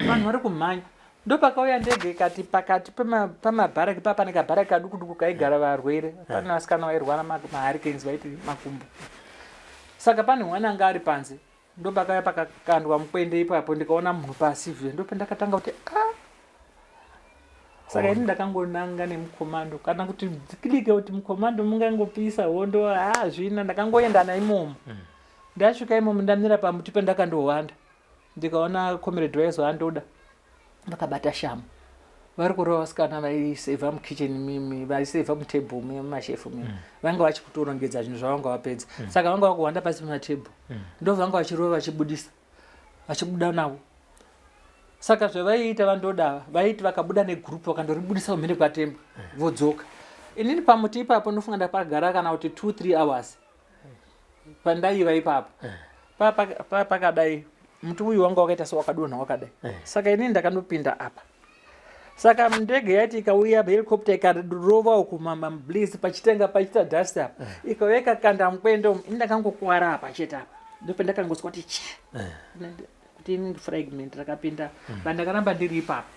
Vanhu vari kumhanya. Ndopakauya ndege ikati pakati pamabharaki pa pane kabharaki kaduku duku kaigara varwere. Pane vasikana vairwara mahurricanes, vaiti makumbo. Saka pane mwana anga ari panze, ndopakauya pakakandwa mukwende ipapo, ndikaona munhu pasi vye. Ndopandakatanga kuti ah. Saka ini ndakangonanga nemucommando, kana kuti dziklike kuti mucommando mungangopisa hondo ha zvina. Ndakangoenda naimomo. Ndasvika imomo, ndamira pamuti pandakandohwanda, ndikaona comrade vaizoandoda vakabata shamu, vari kurova vasikana vaisevha mukitchen mimi, vaisevha mutable mumashefu mimi. Vanga vachikutorongedza zvinhu zvavanga vapedza. Saka vanga vakuhwanda pasi pematable, ndo vanga vachirova, vachibudisa, vachibuda navo. Saka zvavaiita vandodava, vaiti vakabuda negroup, vakandoribudisa kumhiri kwaTembwe, vodzoka. Inini pamuti ipapo ndofunga ndapagara kana kuti 2 3 hours pandaiva ipapo. Pakadai muti uyu wanga wakaita sewakadonha wakadai. Saka inini ndakandopinda apa. Saka ndege yaiti ikauya, helicopter ikarova uku mablaze pachitenga pachiita dust apa, ikauya ikakanda mukwende umu, ini ndakangokwara apa chete apa. Ndopandakangozwa kuti che, kuti ini fragment rakapinda. Pandakaramba ndiri ipapo,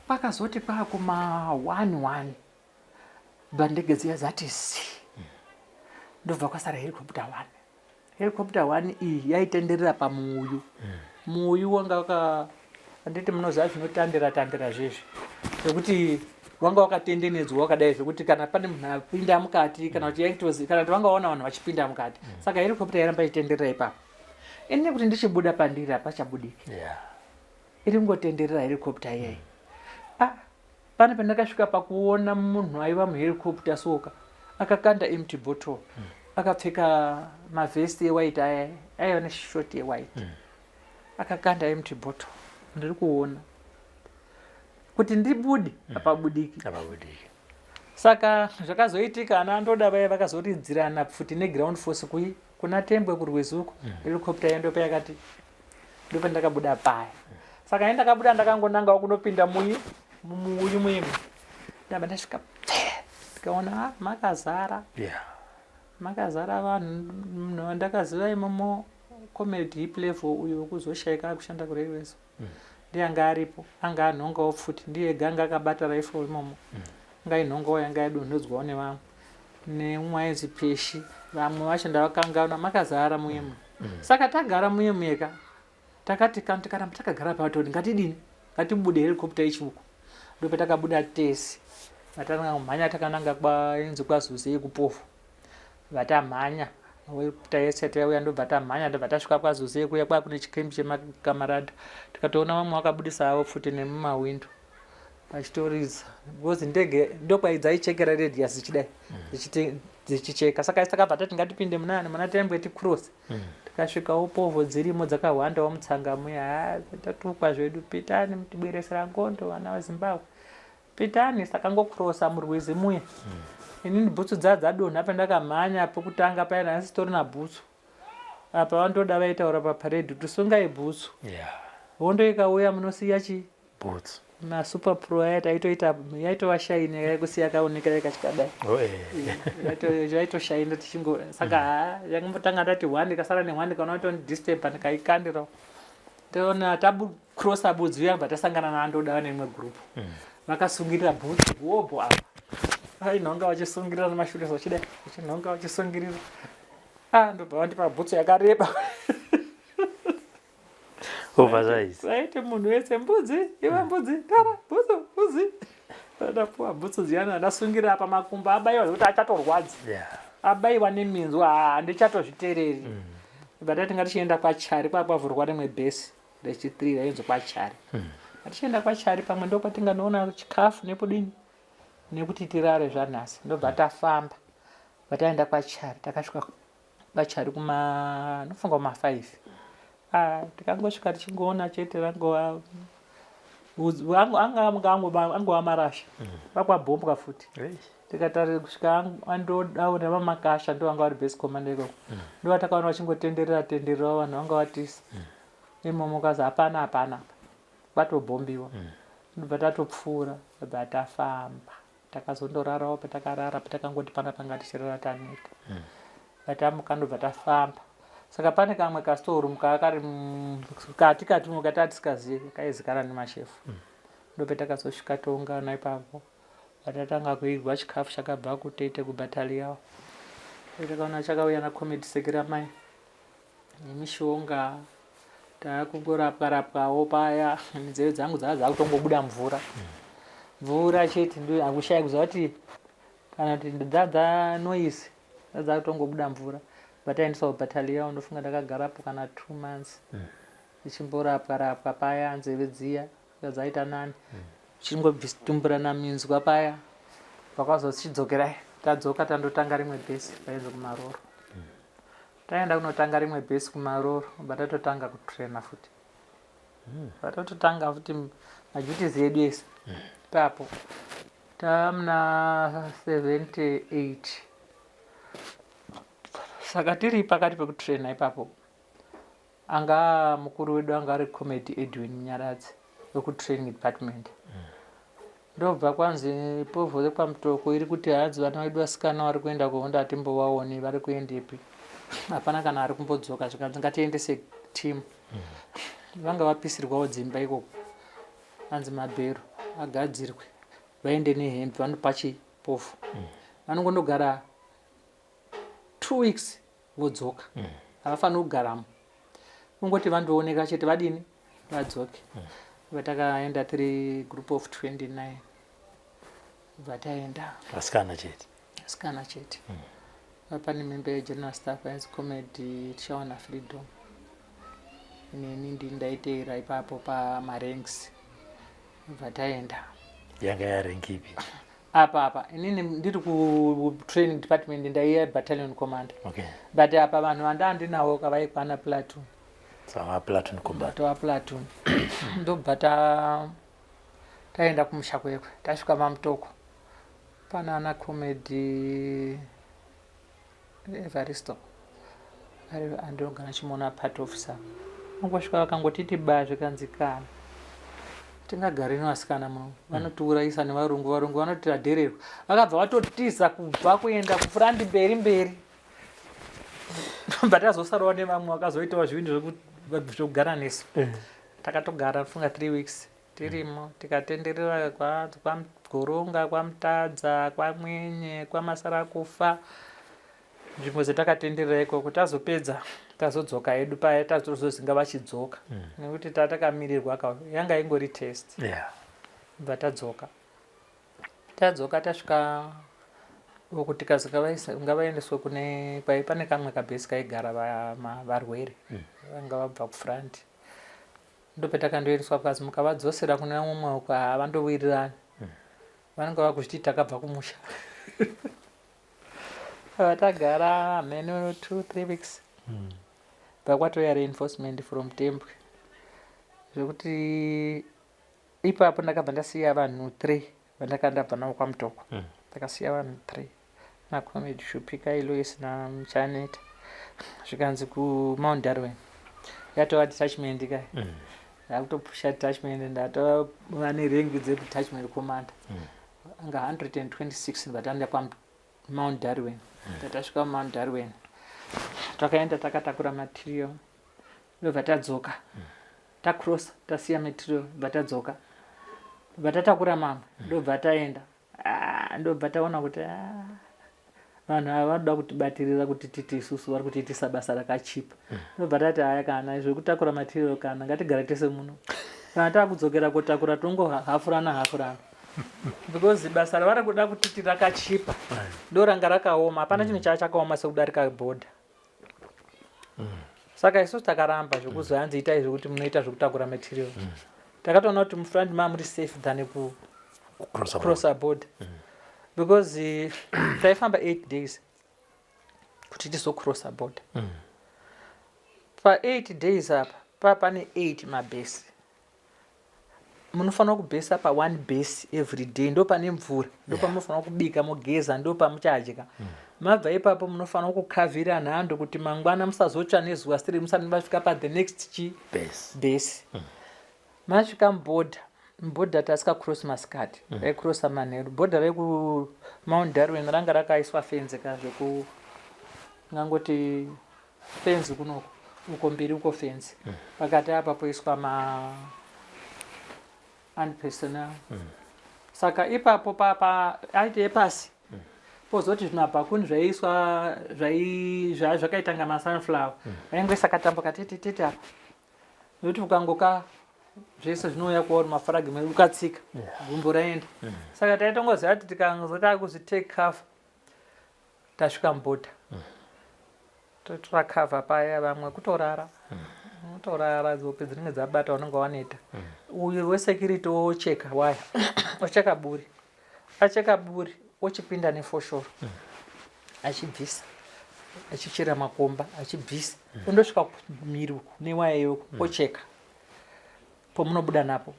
pakazoti kwakuma 1 1, bandege dziya dzati zi, ndobva kwasara helicopter 1. Helicopter one iyi yaitenderera pamuuyu. Muuyu wanga waka handiti munoziva zvinotandira tandira zvezvi zvekuti wanga wakatendenedzwa wakadai zvekuti kana pane munhu apinda mukati kana kuti yaitozi kana kuti vanga vaona vanhu vachipinda mukati. Saka helicopter yairamba ichitenderera ipapo. Ini nekuti ndichibuda pandiri hapachabudiki. Iri kungotenderera helicopter iyayi. Ah, pane pandakasvika pakuona munhu aiva muhelicopter soka akakanda empty bottle. Akapfeka mavhesti ewhite aya aiva neshort yewhite. Akakanda empty bottle. Ndiri kuona kuti ndibude hapabudiki. Hapabudiki. Saka zvakazoitika ana andoda vaya vakazoridzirana pfuti neground force kui kuna Tembwe kurwizi uko. Helicopter iya ndopa yakati ndopa ndakabuda paya. Saka ini ndakabuda ndakangonangawo kunopinda muyi mumuuyu muyi. Ndabva ndasvika pfe ndikaona ah, makazara. Makazara vanhu munhu wandakaziva imomo comedy hip level uyo wekuzoshaika akushanda kurailways. Ndiye anga aripo, anga anhongawo pfuti, ndiye ega anga akabata rifle imomo. Anga ainhongawo yanga yadonhedzwawo nevamwe. Neumwe ainzi Peshi, vamwe vacho ndavakanganwa, makazara muye muye. Saka tagara muye muye ka, takati kana tikaramba takagara patoni ngatidini, ngatibude helicopter ichiuko. Ndopatakabuda tese, vatanga kumhanya takananga kwainzi kwaZuze kuPofu. Vatamhanya helicopter yese yauya ndobva tamhanya ndobva tasvika kwaZuze kuya kwaa kune chikembi chemakamarada. Tikatoona vamwe vakabudisa havo pfuti nemumawindo vachitoridza because ndege ndokwaidzaichekera radius dzichidai dzichicheka. Saka takabva tati ngatipinde munani muna Tembwe ticross. Tikasvikawo povho dzirimo dzakahwandawo mutsanga muya. Haa tatukwa zvedu, pitani mutibweresera ngondo vana veZimbabwe. Pitani takangocrossa murwizi muya. Inini bhutsu dzaa dzadonha pandakamhanya pekutanga paya ndanga bhutsu. Apa vandoda vaitaura paparade kuti sungai bhutsu. Hondo ikauya munosiya chi Bhutsu. Masuper pro aya taitoita yaitova shine yaikusiya kaoneka yakachikadai. Oh, eh. Yaitoshaina tichingo saka haa yakambotanga ndati one ikasara ne one kana kutondidisturba ndikaikandirawo. Toona tabu crossa budzi uya bva tasangana naandoda vane imwe group. Vakasungirira bhutsu hobho apa. Vainhonga vachisungirira nemashure vachidai vachinhonga vachisungirira. Ah ndobva vandipa bhutsu yakareba. Oversize. Vaiti munhu wese mbudzi iwe mbudzi tara bhutsu mbudzi. Ndapuwa bhutsu dziyana ndasungirira apa makumbo abaiwa zvekuti achatorwadza. Abaiwa neminzwa handichatozvitereri. Bva tati ngatichienda kwaChari kwakwavhurwa rimwe bhesi rechi3 rainzi kwaChari. Ngatichienda kwaChari pamwe ndokwatinganoona chikafu nepudini nekuti tirare zvanhasi. Ndobva tafamba. Bva taenda kwaChari takasvika kwaChari kuma nofunga kuma 5. Ah tikangosvika tichingoona chete rangova angova marasha. Vakwabhombwa futi. Tikatare kusvika andodawo navamakasha ndo vanga vari base commander ikoko. Ndovatakaona vachingotenderera tenderera vanhu vanga vatisa. Imomo kazi hapana hapana apa. Vatobhombiwa. Ndobva tatopfuura bva tafamba. Takazondorarawo patakarara patakangoti pana panga tichirara taneta. Vatamuka ndobva tafamba. Saka pane kamwe kastoreroom kari kati kati mukati atisikazivi kaizikana nemashefu. Ndopatakazosvika toungana ipapo. Vatatanga kuigwa chikafu chakabva kuTete kuBattalion. Takaona chakauya naComrade Sekeramai nemishonga takungorapwa rapwawo paya nzeve dzangu dzava dzakutongobuda mvura. Mvura chete ndo akushaya kuziva kuti kana kuti dzadza noise dzakutongobuda mvura. Vataendeswa kuBattalion ndofunga ndakagarapo kana 2 months. Ndichimborapwa rapwa paya nzeve dziya dzaita nani. Chingobvistumburana minzwa paya vakazochidzokerai tadzoka tandotanga rimwe bhesi rainzi kumaroro. Taenda kunotanga rimwe bhesi kumaroro bva tatotanga kutraina futi. Vatatotanga futi maduties edu ese ipapo. Tamuna 78 saka tiri pakati pekutraina ipapo anga mukuru wedu anga ari comedy Edwin Munyaradzi wekutraining department. Ndobva kwanzi povho rekwamutoko iri kuti hanzi vana vedu vasikana vari kuenda kuhondo hatimbovaoni vari kuendepi. Hapana kana ari kumbodzoka zvikanzi ngatiendese team. Vanga vapisirwawo dzimba ikoko. Hanzi mabhero agadzirwe vaende nehembe vanopa chipovho. Vanongondogara 2 weeks vodzoka. Havafaniri kugaramo, kungoti vandooneka chete, vadini, vadzoke. Vatakaenda tiri group of 29, vataenda. Vasikana chete? Vasikana chete. Pane member yegeneral staff ainzi Comrade Tichawana Freedom. Neni ndini ndaiteera ipapo pamaranks. Bva taenda. Yanga yarank ipi? Apa inini ndiri kutraining department, ndaiya battalion commander. But apa vanhu vandaa ndinavo kavaikwana platoon. Sava platoon commander. Tova platoon. Ndobva taenda kumusha kwekwe. Tasvika maMutoko, pana ana Comrade Evaristo ari andinogara chimuona, party officer. Angosvika vakangotiti ba, zvikanzi kana tingagari nevasikana muno, vanotiurayisa nevarungu, varungu vanotidhererwa. Vakabva vatotiza kubva kuenda kufront mberi mberi. Bva tazosarawo nevamwe vakazoitawo zvinhu zvekugara nesu. Takatogara funga 3 weeks tirimo, tikatenderera kwaGoronga, kwaMutadza, kwaMwenye, kwaMasarakufa, nzvimbo dzetakatenderera ikoko. Tazopedza tazodzoka hedu paya, tazozozinga vachidzoka nekuti tatakamirirwa ka, yanga ingori test. Bva tadzoka, tadzoka tasvika uku, tikazi ngavaendeswe kune kwai pane kamwe kabhesi kaigara varwere vanga vabva kufront. Ndopetakandoendeswa, kazi mukavadzosera kune vamwe uko havandowirirani, vanenge vakuzviti takabva kumusha. Tagara mheno 2-3 weeks, bva kwatouya reinforcement from Tembwe, zvekuti ipapo ndakabva ndasiya vanhu three vandakanga ndabva navo kwaMutoko. Ndakasiya vanhu three, naComrade Shupika, Elois naMuchaneta. Zvikanzi kuMount Darwin yatova detachment kai, ndakutopusha detachment, ndatova nerank dzedetachment commander, anga 126. Ndataenda kwaMount Darwin. Tatasvika muMount Darwin, takaenda takatakura material, ndobva tadzoka, tacrossa, tasiya material, bva tadzoka, bva tatakura mamwe, ndobva taenda. Ah, ndobva taona kuti ah, vanhu ava vanoda kutibatirira kuti titi isusu vari kutiitisa basa rakachipa. Ndobva tati haya, kana zvekutakura material, kana ngatigare tese muno, kana taakudzokera kotakura tongohafurana hafurana, because basa ravari kuda kutiti rakachipa ndo ranga rakaoma. Hapana chinhu chaa chakaoma sekudarika bhodha. Saka isusu takaramba zvekuzoanzi itai zvekuti munoita zvekutakura material. Takatoona kuti mufront mamuri safe than ku Cross cross a border, because taifamba 8 days kuti tizocrossa border. Pa8 days apa pa pane 8 mabhesi, munofanira kubhesa pa1 base every day. Ndo pane mvura, ndo pamunofanira kubika, mogeza, ndo pamuchadya. Mabva ipapo munofanira kukavhira nhando kuti mangwana musazotsva nezuva siri musati masvika pathe next chi base. Base. Masvika mubhodha, mubhodha tasika cross masikati, raicrossa manheru. Bhodha rekuMount Darwin ranga rakaiswa fenzi ka, zveku ngangoti fenzi kunoko, uko mberi uko fenzi, pakati apa poiswa ma antipersonnel. Saka ipapo papa aite epasi, pozoti zvimabhakuni zvaiiswa zvakaita nga masunflower, vaingoisa katambo katetetete apa, nekuti ukangoka zvese zvinouya kwauri, mafragment, ukatsika gumbo raenda. Saka taitongoziva kuti tikangozi takuzi take cover, tasvika mubhodha, totora cover paya, vamwe kutorara, unotorara, dzope dzinenge dzabata, unenge waneta. Uyu wesecurity wocheka waya, ocheka buri, acheka buri, ochipinda nefoshoro, achibvisa, achichera makomba, achibvisa, ondosvika kumiri uku newaya iyoko, ocheka pomunobuda napo.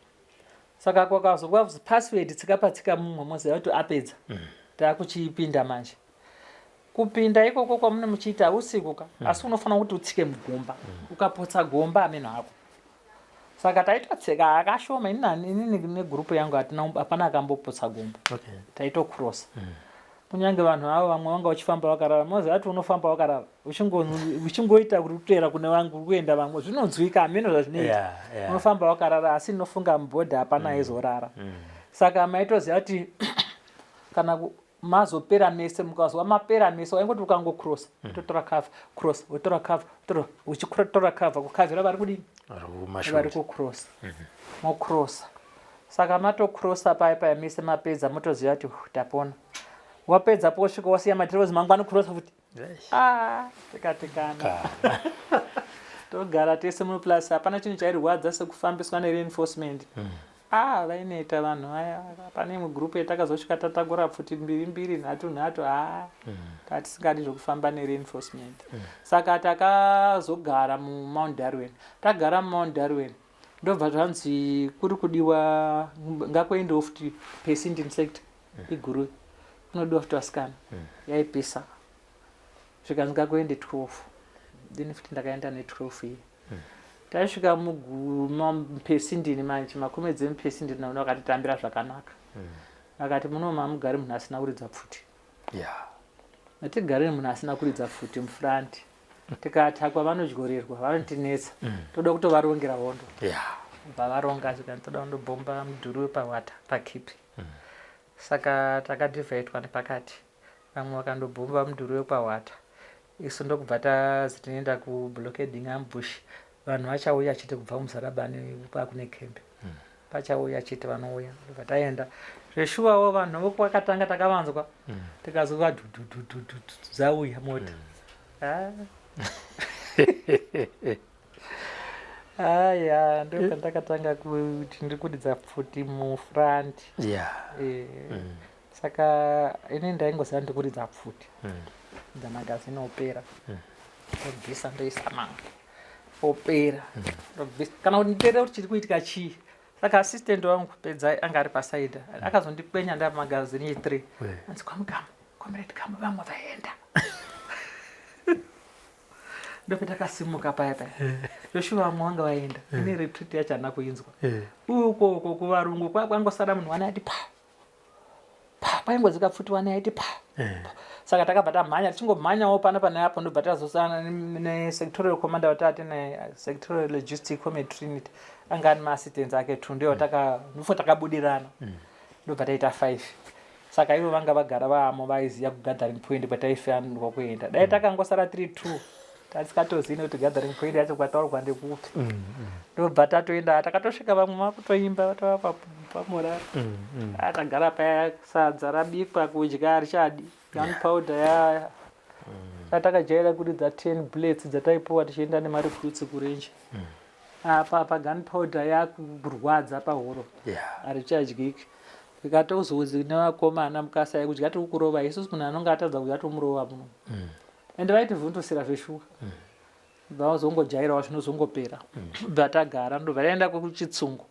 Saka kwakazobva password, tsika patsika mumwe, moziva kuti apedza, taakuchipinda manje. Kupinda ikoko kwamune muchiita usiku ka, asi unofanira kuti utsike mugomba. Ukapotsa gomba, ameno hako. Saka taitotsika akashoma. Inini negurupu yangu hatina, hapana akambopotsa gomba. Taitocrossa, kunyange vanhu avo vamwe vanga vachifamba vakarara. Moziva kuti unofamba wakarara, uchingoita kuri kuteera kune vangu kuri kuenda vamwe, zvinonzwika, hameno zvazvinoita. Unofamba wakarara, asi ndinofunga mubhodha hapana aizorara. Saka maitoziva kuti kana Mazopera mese, mukazwa mapera mese, waingoti ukangocrossa, totora cover, cross, wotora cover, tora, uchitora cover, kukavhera vari kudini? Vari kucrossa. Mocrossa. Saka matocrossa paya paya mese mapedza, motoziva kuti tapona. Wapedza posvika wasiya materials, mangwana crossa futi. Ah, tikati kana togara tese muplus, hapana chinhu chairwadza sekufambiswa nereinforcement. Ah, vaineta vanhu vaya. Pane imwe gurupu yatakazosvika tatakura pfuti mbiri mbiri, nhatu nhatu. Ha, tatisingadi zvekufamba nereinforcement. Saka takazogara muMount Darwin. Tagara muMount Darwin, ndobva zvanzi kuri kudiwa, ngakuendewo futi Pesindin sector iguru, kunodiwa futi vasikana. Yaipisa. Zvikanzi ngakuende 12. Then futi ndakaenda ne12 iyi. Tasvika mugumapesindini manje, makomedzi emupesindini naona vakatitambira zvakanaka. Vakati muno mamugari munhu asina kuridza pfuti. Hatigari munhu asina kuridza pfuti mufront. Tikatakwa vanodyorerwa, vanotinetsa. Toda kutovarongera hondo. Bva varonga, zvikanzi toda kundobhomba mudhuri wepahwata pakipi. Saka takadhivhaitwa nepakati. Vamwe vakandobhomba mudhuri wekwahwata, isu ndokubva tazi tinoenda kublockading ambush. Vanhu vachauya chete kubva kuMuzarabani kwakune kembe. Pachauya chete vanouya. Ndobva taenda zveshuwawo. Vanhu vokwakatanga takavanzwa, tikazwa dhudhudhudhu dzauya mota. Ah. Aya, ndopandakatanga kuti ndiri kuridza pfuti mufront. Saka ini ndaingoziva ndiri kuridza pfuti, dzamagazini opera, ndobvisa ndoisa mamwe, opera, ndobvisa, kana kuti nditeerera kuti chiri kuitika chii. Saka assistant wangu Pedzai anga ari pasaida, akazondikwenya ndaa pamagazini e3. Anzi, "Kwamugama, Comrade Gamu, vamwe vaenda." Ndopetakasimuka paya paya. Joshua, vamwe vanga vaenda, ine retreat yacho handina kuinzwa. Uko uko kuvarungu kwangosara munhu wane ati pa pa, kwaingodzika pfuti wane aiti pa pa. Saka takabva tamhanya, tichingomhanyawo pano pane apo, ndobva tazosana nesectorial commander watati nesectorial logistic, Comrade Trinity, anga ane maassistants ake two. Ndiyo ndofo takabudirana, ndobva taita five. Saka ivo vanga vagara vaamo, vaiziva kugathering point kwataifanirwa kuenda. Dai takangosara 3 2, tatisingatozivi nekuti gathering point yacho kwataurwa ndekupi. Ndobva tatoenda, takatosvika vamwe vakutoimba, vatova pamorari. Tagara paya, sadza rabikwa, kudya harichadi, gunpowder yaya tatakajaira kuridza 10 bullets dzataipuwa tichienda nemarecruits kurange. Apa pagunpowder yakurwadza pahuro, harichadyiki. Ikatozozi nevakomana, mukasaya kudya tiri kurova isusu. Munhu anonge atadza kudya tomurova muno. Ende vaitivhundusira zveshuwa. Bva vazongojairawo, zvinozongopera. Bva tagara, ndobva taenda kuchitsungu.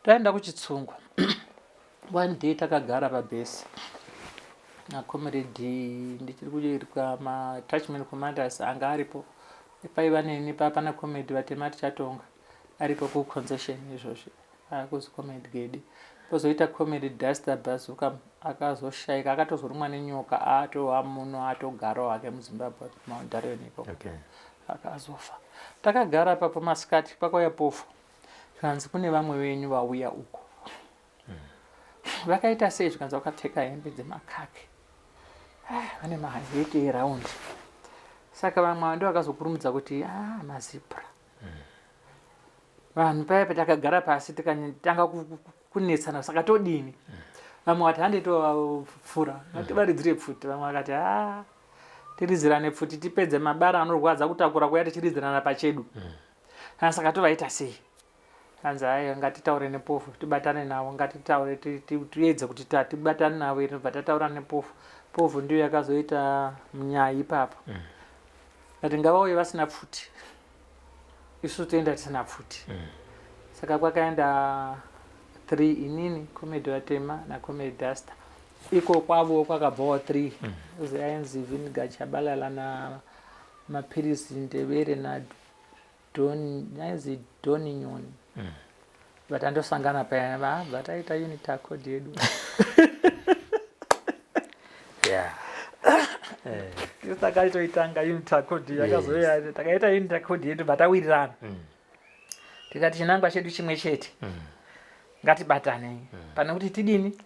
Taenda kuchitsungu, one day takagara pabhesi nacomrade, ndichiri kuirwa maattachment commanders anga aripo. Paiva neni pana Comrade Vatema Tichatonga, aripo kuconcession izvozvi, akuzi Comrade Gedi. Pozoita Comrade Duster Bazuka, akazoshayika, akatozorumwa nenyoka, atova muno, atogarawo hake muZimbabwe, Mount Darwin ikoko. Akazofa. Takagara papo masikati, kwakauya pofu, zvikanzi kune vamwe venyu vauya uko. Vakaita sei? Zvikanzi vakapfeka hembe dzemakhaki. Ah, vane maheti eraundi. Saka vamwe ndo vakazokurumidza kuti ah, mazipra. Vanhu paya patakagara pasi, tikatanga kunetsana, saka todini? Vamwe vati hande tovapfura, ngativaridzire pfuti. Vamwe vakati a tiridzirane pfuti tipedze mabara anorwadza kutakura kuya tichiridzirana pachedu. Ah, saka tovaita sei? Hanzi aiwa, ngatitaure nepofu, tibatane navo, ngatitaure, tiedze kuti tibatane navo. Iri bva tataura nepofu. Pofu ndiyo yakazoita munyaya ipapo. Ati ngavauye vasina pfuti, isusu toenda tisina pfuti. Saka kwakaenda three, inini, Comrade Vatema naComrade Duster. Iko kwavo kwakabvawo three, uzi ainzi Viniga Chabalala namapirisi Ndevere na Don, ainzi Doni Nyoni. But andosangana paya, vabva taita unit accord yedu. Takaitoitanga unit accord yakazoya. Takaita unit accord yedu, bva tawirirana, tikati chinangwa chedu chimwe chete, ngatibatanei pane kuti tidini.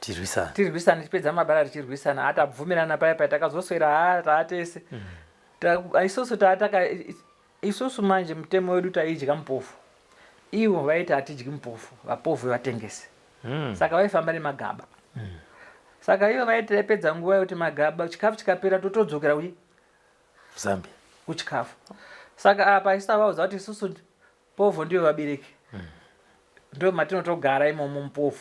Tirwisana. Tirwisana tichipedza mabara tichirwisana. Atabvumirana paya paya takazoswera ha taatese. Isusu taataka isusu manje mutemo wedu taidya mupofu. Ivo vaiti hatidyi mupofu, vapovhu vatengesi. Saka vaifamba nemagaba. Saka ivo vaiti taipedza nguva yekuti magaba chikafu chikapera totodzokera kuchi Zambia. Kuchikafu. Saka apa isu tavaudza kuti isusu povho ndiyo vabereki. Ndo matinotogara imomo mupovho.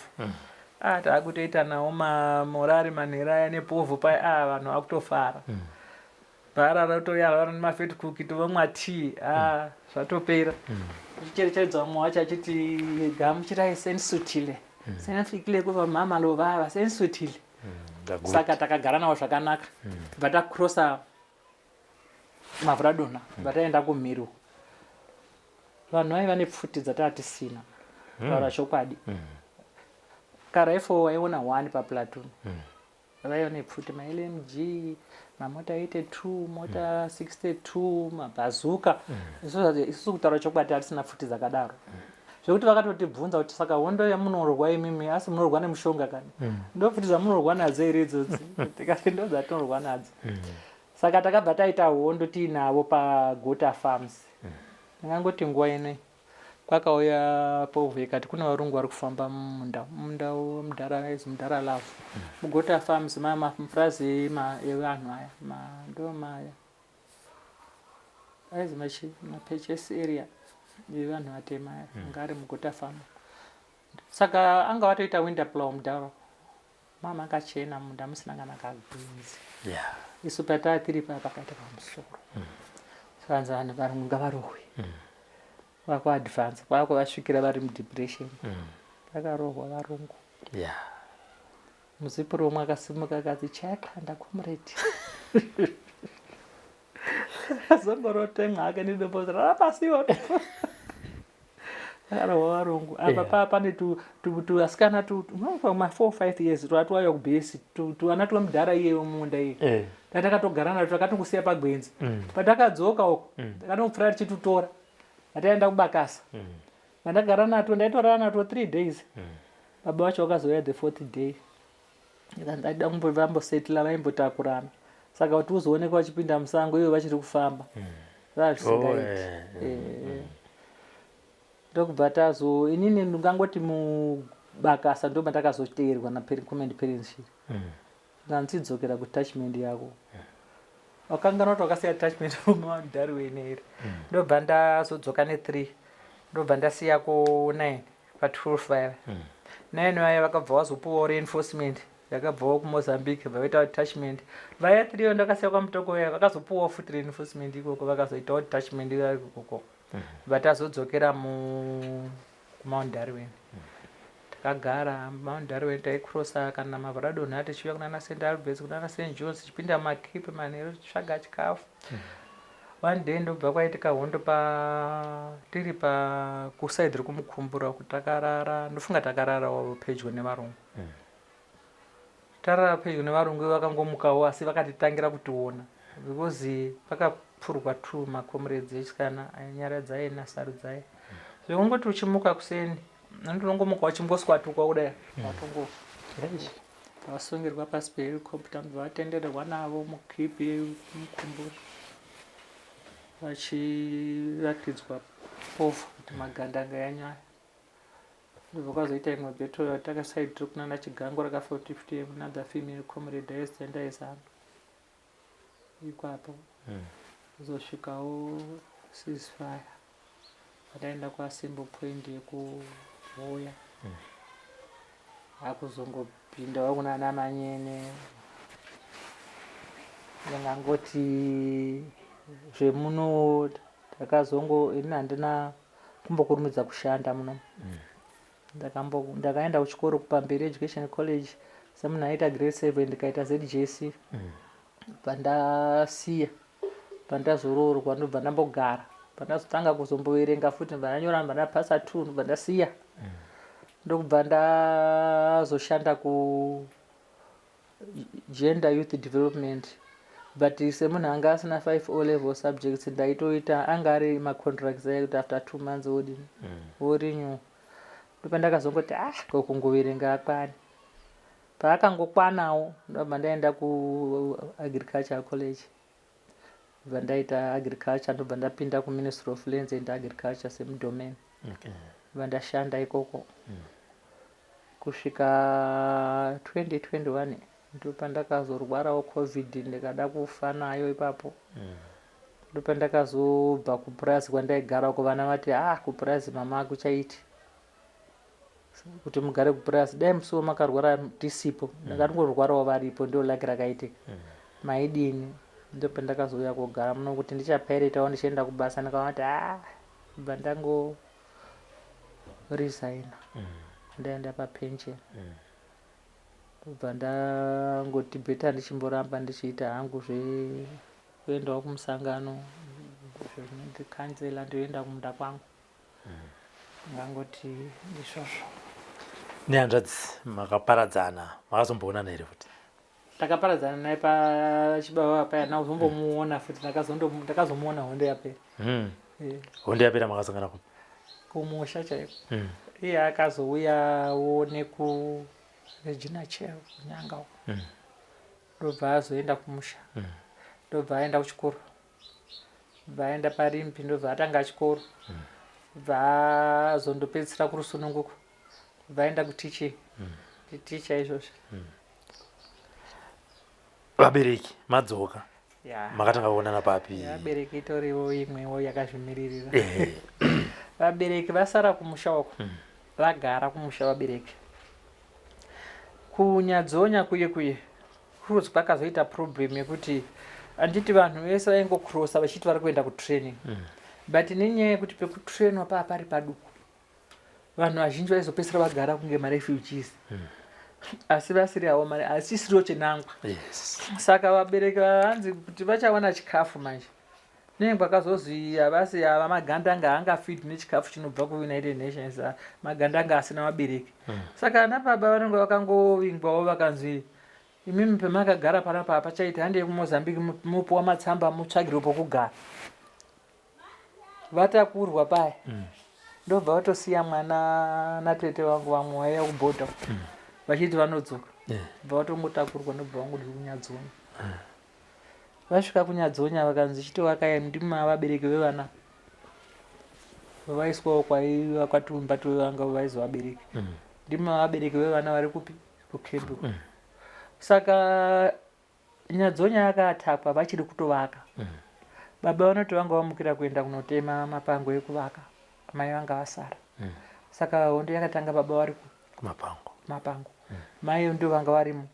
Ah, taakutoita nawo mamorari manhera aya nepovho paya, ah, vanhu vakutofara. Bhara rotouya raro nemafat cookie tovamwa tea, ah, zvatopera. Tichicherechedza vamwe wacho achiti gamuchirai sensutile. Senifikile kuva mama lovava sensutile. Saka takagara navo zvakanaka. Bva tacrossa Mavhuradonha, bva taenda kumhiri uko. Vanhu vaiva nepfuti dzataa tisina. Kutaura chokwadi. Karifle waiona 1 paplatoon. Vaiva nepfuti maLMG, mamota 82, mota 62, mabhazuka. Isusu kutaura chokwadi hatisina pfuti dzakadaro. Zvekuti vakatotibvunza kuti saka hondo yamunorwa imimi asi munorwa nemushonga kani? Ndo pfuti dzamunorwa nadzo here idzodzi? Tikati ndo dzatinorwa nadzo. Saka takabva taita hondo tiinavo paGota Farms. Ndingangoti nguva inoi kwakauya povho ikati kune varungu vari kufamba mumunda, munda wemudhara aizi mudhara Love. MuGota Farms mapurazi evanhu aya, ndo aizi mapurchase area evanhu vatema aya, anga ari muGota Farm. Saka anga vatoita winter plow mudhara. Mama akachena munda musina kana kagwinzi. Isu pataa tiri paya pakaita pamusoro. Saka vanhu varungu ngavarohwe. Vakuadvance kwakuvasvikira vari mudepression. Vakarohwa varungu. Muzipuro umwe akasimuka akati chayakanda comrade. Azongorotemwa hake nedombo rara pasi iwo. Akarohwa varungu. Apa pane tuasikana ma 4 5 years twatwauya kubhesi, tuana twemudhara iyeyo mumunda iye. Tatakatogara natwo takatongosiya pagwenzi. Patakadzoka uko takatongopfuura tichitutora. Ataenda kubakasa. Vandagara natwo ndaitorara natwo 3 days. Baba vacho vakazouya the 4th day. Ndaida vambosetla vaimbotakurana. Saka kuti uzoonekwa vachipinda musango ivo vachiri kufamba. Zvazvisingaiti. Ndokubva tazo inini ndingangoti mubakasa ndo mandakazoteerwa nacommand parents shiri. Ndanzidzokera kutachment yako. Wakanganwa kuti wakasiya attachment muMount Darwin here? Ndobva ndazodzoka ne3. Ndobva ndasiya ku 9 pa12 vaya. 9 vaya vakabva vazopuwawo reinforcement yakabvawo kuMozambique vaitawo attachment. Vaya 3 ndakasiya kwaMutoko vaya vakazopuwawo futi reinforcement ikoko vakazoitawo attachment ikoko. Vatazodzokera mu kuMount Darwin. Takagara Mount Darwin taicrossa kana Mavhuradonha tichiuya kunana St Alberts kunana St Johns tichipinda mumakipi manheru tichitsvaga chikafu. One day ndobva kwaitika hondo tiri pa kuside rekumukumbura kuti takarara ndofunga takararawo pedyo nevarungu. Tarara pedyo nevarungu vakangomukawo asi vakatitangira kutiona because pakapfurwa 2 macomrades echisikana Nyaradzai naSarudzai. Zvekungoti uchimuka kuseni ndinongomuka uchimboswatuka kudai watongo vasungirwa pasi pehelicopter ndobva vatendererwa navo mukipi yemukumbura vachiratidzwa povho kuti magandanga yanyu aya. Ndobva kwazoita imwe battle yatakasaidira kunana Chigango rakafa 50 another female comrade aizendaizano ikwapo. Kuzosvikawo ceasefire pataenda kuAssemble Point yekuHoya. Akuzongopindawo kunana Manyene. Ndingangoti zvemuno takazongo ini handina kumbokurumidza kushanda muno. Ndakaenda kuchikoro kuPamberi Education College semunhu aita grade 7 ndikaita ZJC. Pandasiya pandazoroorwa ndobva ndambogara. Pandazotanga kuzomboverenga futi ndobva ndanyora ndobva ndapasa 2 ndobva ndasiya. Ndokubva ndazoshanda ku Gender Youth Development but semunhu anga asina 5 O level subjects ndaitoita anga ari macontracts aya kuti after 2 months wodini worenew. Ndopandakazongoti ah ko kungoverenga akwani. Paakangokwanawo ndobva ndaenda kuagriculture college, ndobva ndaita agriculture, ndobva ndapinda kuMinistry of Lands and Agriculture semudomain. Ndobva ndashanda ikoko kusvika 2021, ndopandakazorwarawo COVID, ndikada kufa nayo ipapo. Ndopandakazobva kupurazi kwandaigara uko. Vana vati, "Ah, kupurazi mama akuchaiti kuti mugare kupurazi. Dai musi wamakarwara tisipo." Ndakatongorwarawo varipo, ndio laki rakaitika. Maidini? Ndopandakazouya kugara muno kuti ndichapairetawo ndichienda kubasa. Ndikaona kuti, ah, bva ndango resigna, ndaenda papension. Ndobva ndangoti better ndichimboramba ndichiita hangu zvekuendawo kumusangano, zvinondi ndoenda kumunda kwangu. Ngangoti ndizvozvo. Nehanzvadzi makaparadzana, makazomboonana here futi? Takaparadzana naye pachibaba paya, ndakazombomuona futi, ndakazomuona hondo yapera. Hondo yapera makasangana kupi? Kumusha chaiko. Iye akazouyawo neku Regina Chel, kuNyanga uko. Ndobva azoenda kumusha, ndobva aenda kuchikoro, bva aenda paRimbi, ndobva atanga chikoro, bva azondopedzisira kurusununguko, bva aenda kuteaching, ticha izvozvo. Vabereki madzoka, makatanga kuonana papi? Vabereki itoriwo imwewo yakazvimiririra. Vabereki vasara kumusha uko, vagara kumusha vabereki kuNyadzonya kuye kuye. Kuzi kwakazoita problem yekuti, handiti vanhu vese vaingocrossa vachiti vari kuenda kutraining, but nenyaya yekuti pekutrainwa paa pari paduku, vanhu vazhinji vaizopedzisira vagara kunge marefugees, asi vasiri havo mari, asi isiriwo chenangwa. Saka vabereki vanzi kuti vachawana chikafu manje, nenge kwakazozi havasi ava magandanga, angafeed nechikafu chinobva kuUnited Nations, ah, magandanga asina vabereki. Saka ana baba vanenge vakangovingwawo, vakanzi, "Imimi pemakagara panapa hapachaita, handei kuMozambique, mupuwa matsamba, mutsvagirwe pokugara." Vatakurwa paya, ndobva vatosiya mwana natete vangu, vamwe vaiya kubhodha vachiti vanodzoka. Bva vatongotakurwa, ndobva vangoti kuNyadzonya. Vasvika kuNyadzonya, vakanzi, "Chitovakaya, ndimi vabereki vevana." Vaiswawo kwaiva kwatumba twevanga vaizi vabereki. "Ndimi vabereki vevana vari kupi? Kukembi." Saka Nyadzonya yakatakwa, vachiri kutovaka. Baba vanoti vanga vamukira kuenda kunotema mapango ekuvaka, mai vanga vasara. Saka hondo yakatanga baba vari kumapango. Mapango. Mai ndo vanga varimo,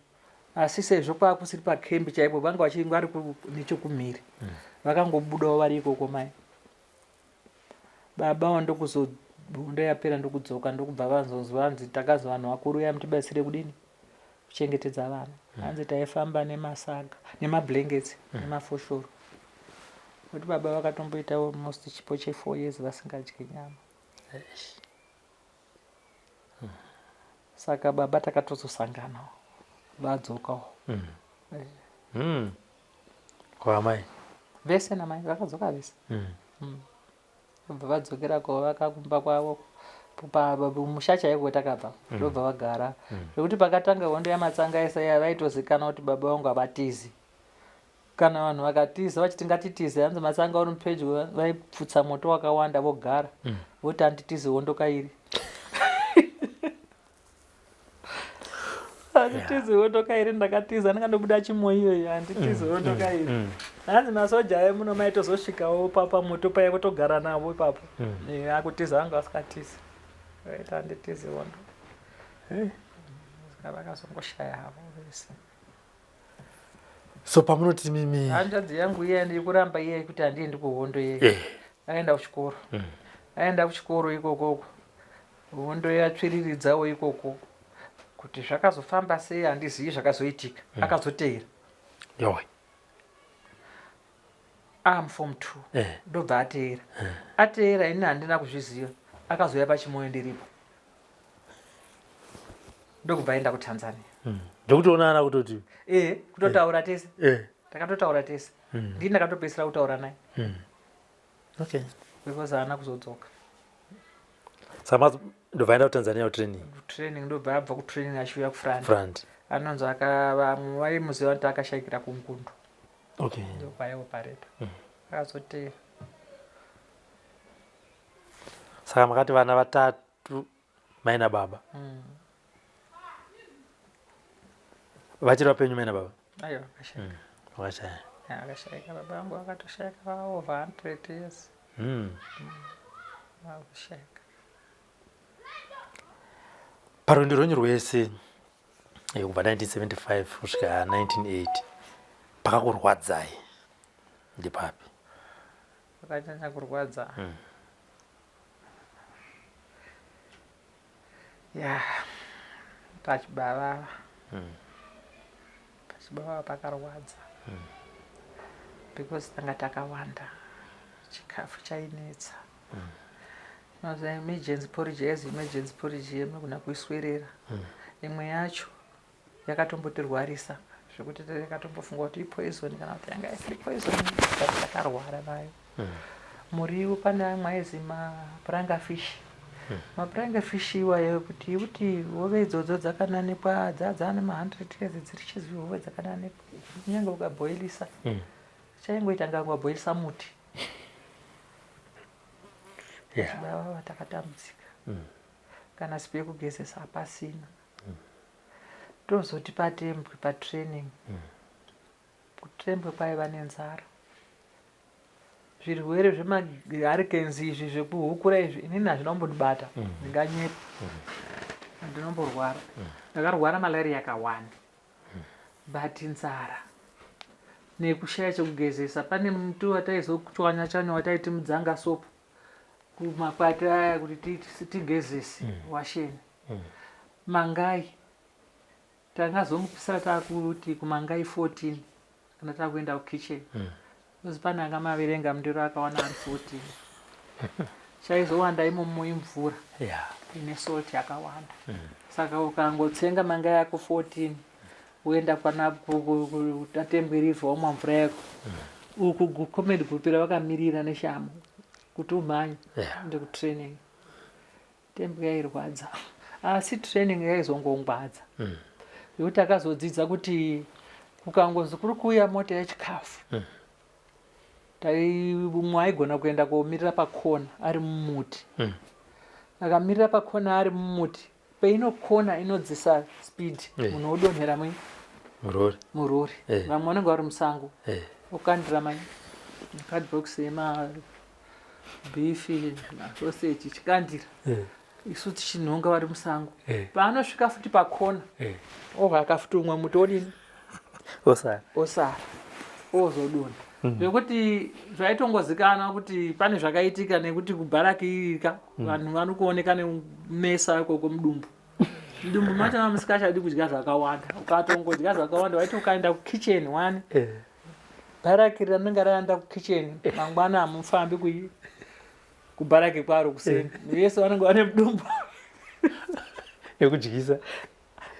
asi sezvo kwakusiri pakembi chaipo, vanga vachinge vari nechekumhiri, vakangobudawo vari ikoko mai. Baba ndokuzo hondo yapera ndokudzoka, ndokubva vazonzwa vanzi, "Takazi vanhu vakuru ya mutibatsire kudini kuchengetedza vana." Hanzi taifamba nemasaga, nemablankets, nemafoshoro, kuti baba vakatomboita almost chipo che4 years vasingadyi nyama. Saka baba takatozosangana vadzokawo. Kwamai? Vese namai vakadzoka vese. Vobva vadzokera kovaka kumba kwavo musha chaiko kwetakabva. Ndobva vagara, zvekuti pakatanga hondo yamatsanga esaya, vaitozikanwa kuti baba vangu havatizi. Kana vanhu vakatiza vachiti ngatitize, hanzi matsanga uri mupedyo, vaipfutsa moto wakawanda, vogara, voti, "Handitizi hondo kairi, handitizi hondo kairi. Ndakatiza ndingandobuda chimo iyoyo, handitizi hondo kairi." Hanzi masoja ayo muno maitozosvikawo pamoto paya kutogara navo ipapo. Akutiza vanga vasikatizi, vaiti, "Handitizi hondo." Saka vakazongoshaya havo vese. So pamunoti mimi Hanzvadzi yangu iya ndikuramba iya kuti handiendi kuhondo iye, aenda kuchikoro. Aenda kuchikoro ikokoko, hondo yatsviriridzawo ikoko. Kuti zvakazofamba sei handizivi zvakazoitika. Akazoteera. Yowe. Am form two. Ndobva ateera. Ateera, ini handina kuzviziva. Akazouya pachimoyo ndiripo, ndokubva aenda kuTanzania. Ndokutoonana kutoti? E, kutotaura tese. Takatotaura tese. Ndini ndakatopedzisira kutaura naye. Because haana kuzodzoka. Saka ndobva aenda kuTanzania kutraining? Training, ndobva abva kutraining achiuya kufront. Front. Anonzi vamwe vaimuziva kuti akashaikira kungundu. Okay. Ndokwaiopareta. Akazoteera. Saka makati vana vatatu mai nababa. Vachiri vapenyu mai nababa? Aiwa, vakashaika. Vakashaya. Ya, akashaika baba vangu vakatoshaika over 100 years. Vakushaika. Parwendo rwenyu rwese kubva 1975 kusvika 1980 pakakurwadzai ndepapi? Pakanyanya kurwadza. Ya, pachibavava. Pachibavava pakarwadza. Because tanga takawanda. Chikafu chainetsa. Mazuva emergency porridge yainzi emergency porridge yemunogona kuiswerera. Imwe yacho yakatombotirwarisa zvekuti takatombofunga kuti ipoison kana kuti yanga isiri poison, but takarwara nayo. Muriwo pane amwe aizi mapuranga fish. Mapuranga fish iwayo kuti hove idzodzo dzakananikwa dzadzane ma100 years dziri chizwi hove dzakananikwa. Kunyange ukabhoilisa chaingoita nga wabhoilisa muti. Baba takatambudzika. Kana sipo yekugezesa hapasina. Tozoti patembwe patraining. Kutembwe kwaiva nenzara. Zvirwere zvemahurricanes izvi zvekuhukura izvi inini hazvina kumbondibata. Ndinganyepa. Ndinomborwara. Ndakarwara malaria yakawanda. But nzara nekushaya chekugezesa pane muti wataizochwanya chwanya wataiti mudzanga soap kumakwati aya kuti tigezese washeni. Mangai tangazomupisa takuti kumangai 14 kana takuenda kukitchen. Because pane anga maverenga mundiro akawana ari 14. Chaizowanda imomo imvura ine salt yakawanda. Saka ukangotsenga mangai ako 14 woenda kwana Tatembwe River womwa mvura yako. Uku comrade group vakamirira neshamo kuti umhanye uende kutraining. Tembwe yairwadza asi training yaizongongwadza. Nekuti takazodzidza kuti kukangozi kuri kuuya mota yechikafu mumwe aigona kuenda komirira pakona ari mumuti. Akamirira pakona ari mumuti peinokona inodzisa speed munhu odonhera murori. Murori. Vamwe vanenge vari musango okandira mai cardbox yemabeef masoseji chikandira isu tichinhonga vari musango. Paanosvika futi pakona ohaka futi umwe muti odini osara osara ozodonha. Zvekuti zvaitongozikanwa kuti pane zvakaitika nekuti kubharakirika vanhu vanokuoneka nemesa ikoko mudumbu. Mudumbu macho mamusikachadi kudya zvakawanda. Ukatongodya zvakawanda waiti ukaenda kukitchen one bharakiri rinenge raenda kukitchen mangwana hamufambi kui kubharaki kwaro kuseni. Vese vanenge vane mudumbu. Yekudyisa.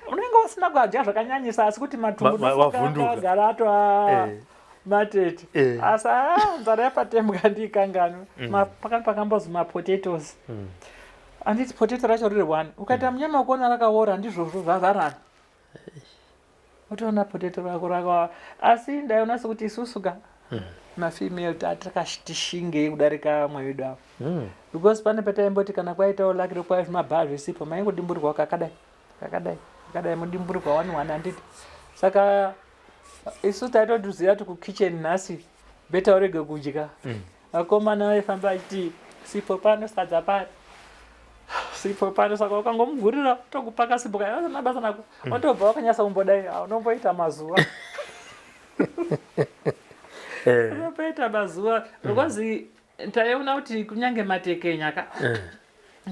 Unenge usina kudya zvakanyanyisa asi kuti matumbu wavhunduka. agara atova matete. Asi nzara yapatembwa handiikanganwe. Pakati pakambozi mapotatoes. Handiti potato racho riri one. Ukaita munyama wekuona rakaora ndizvozvo zvavharana. Utoona potato rako rakaora. Asi ndaiona sekuti isusu ka mafemale tatakatishingei kudarika vamwe vedu ava. Because pane pataimboti kana kwaitawo lucky rokwaya zvimabhaa zvisipo maingodimburirwa kakadai kakadai kakadai mudimburirwa one one handiti. Saka isu taitoziva kuti kukitchen nhasi better urege kudya. Vakomana vaifamba vachiti sipo pano sadza pano sipo pano saka ukangomugurira tokupaka sipo kana vasina basa nako watobva wakanyasa kumbodai unomboita mazuva unomboita mazuva because taiona kuti kunyange matekenya ka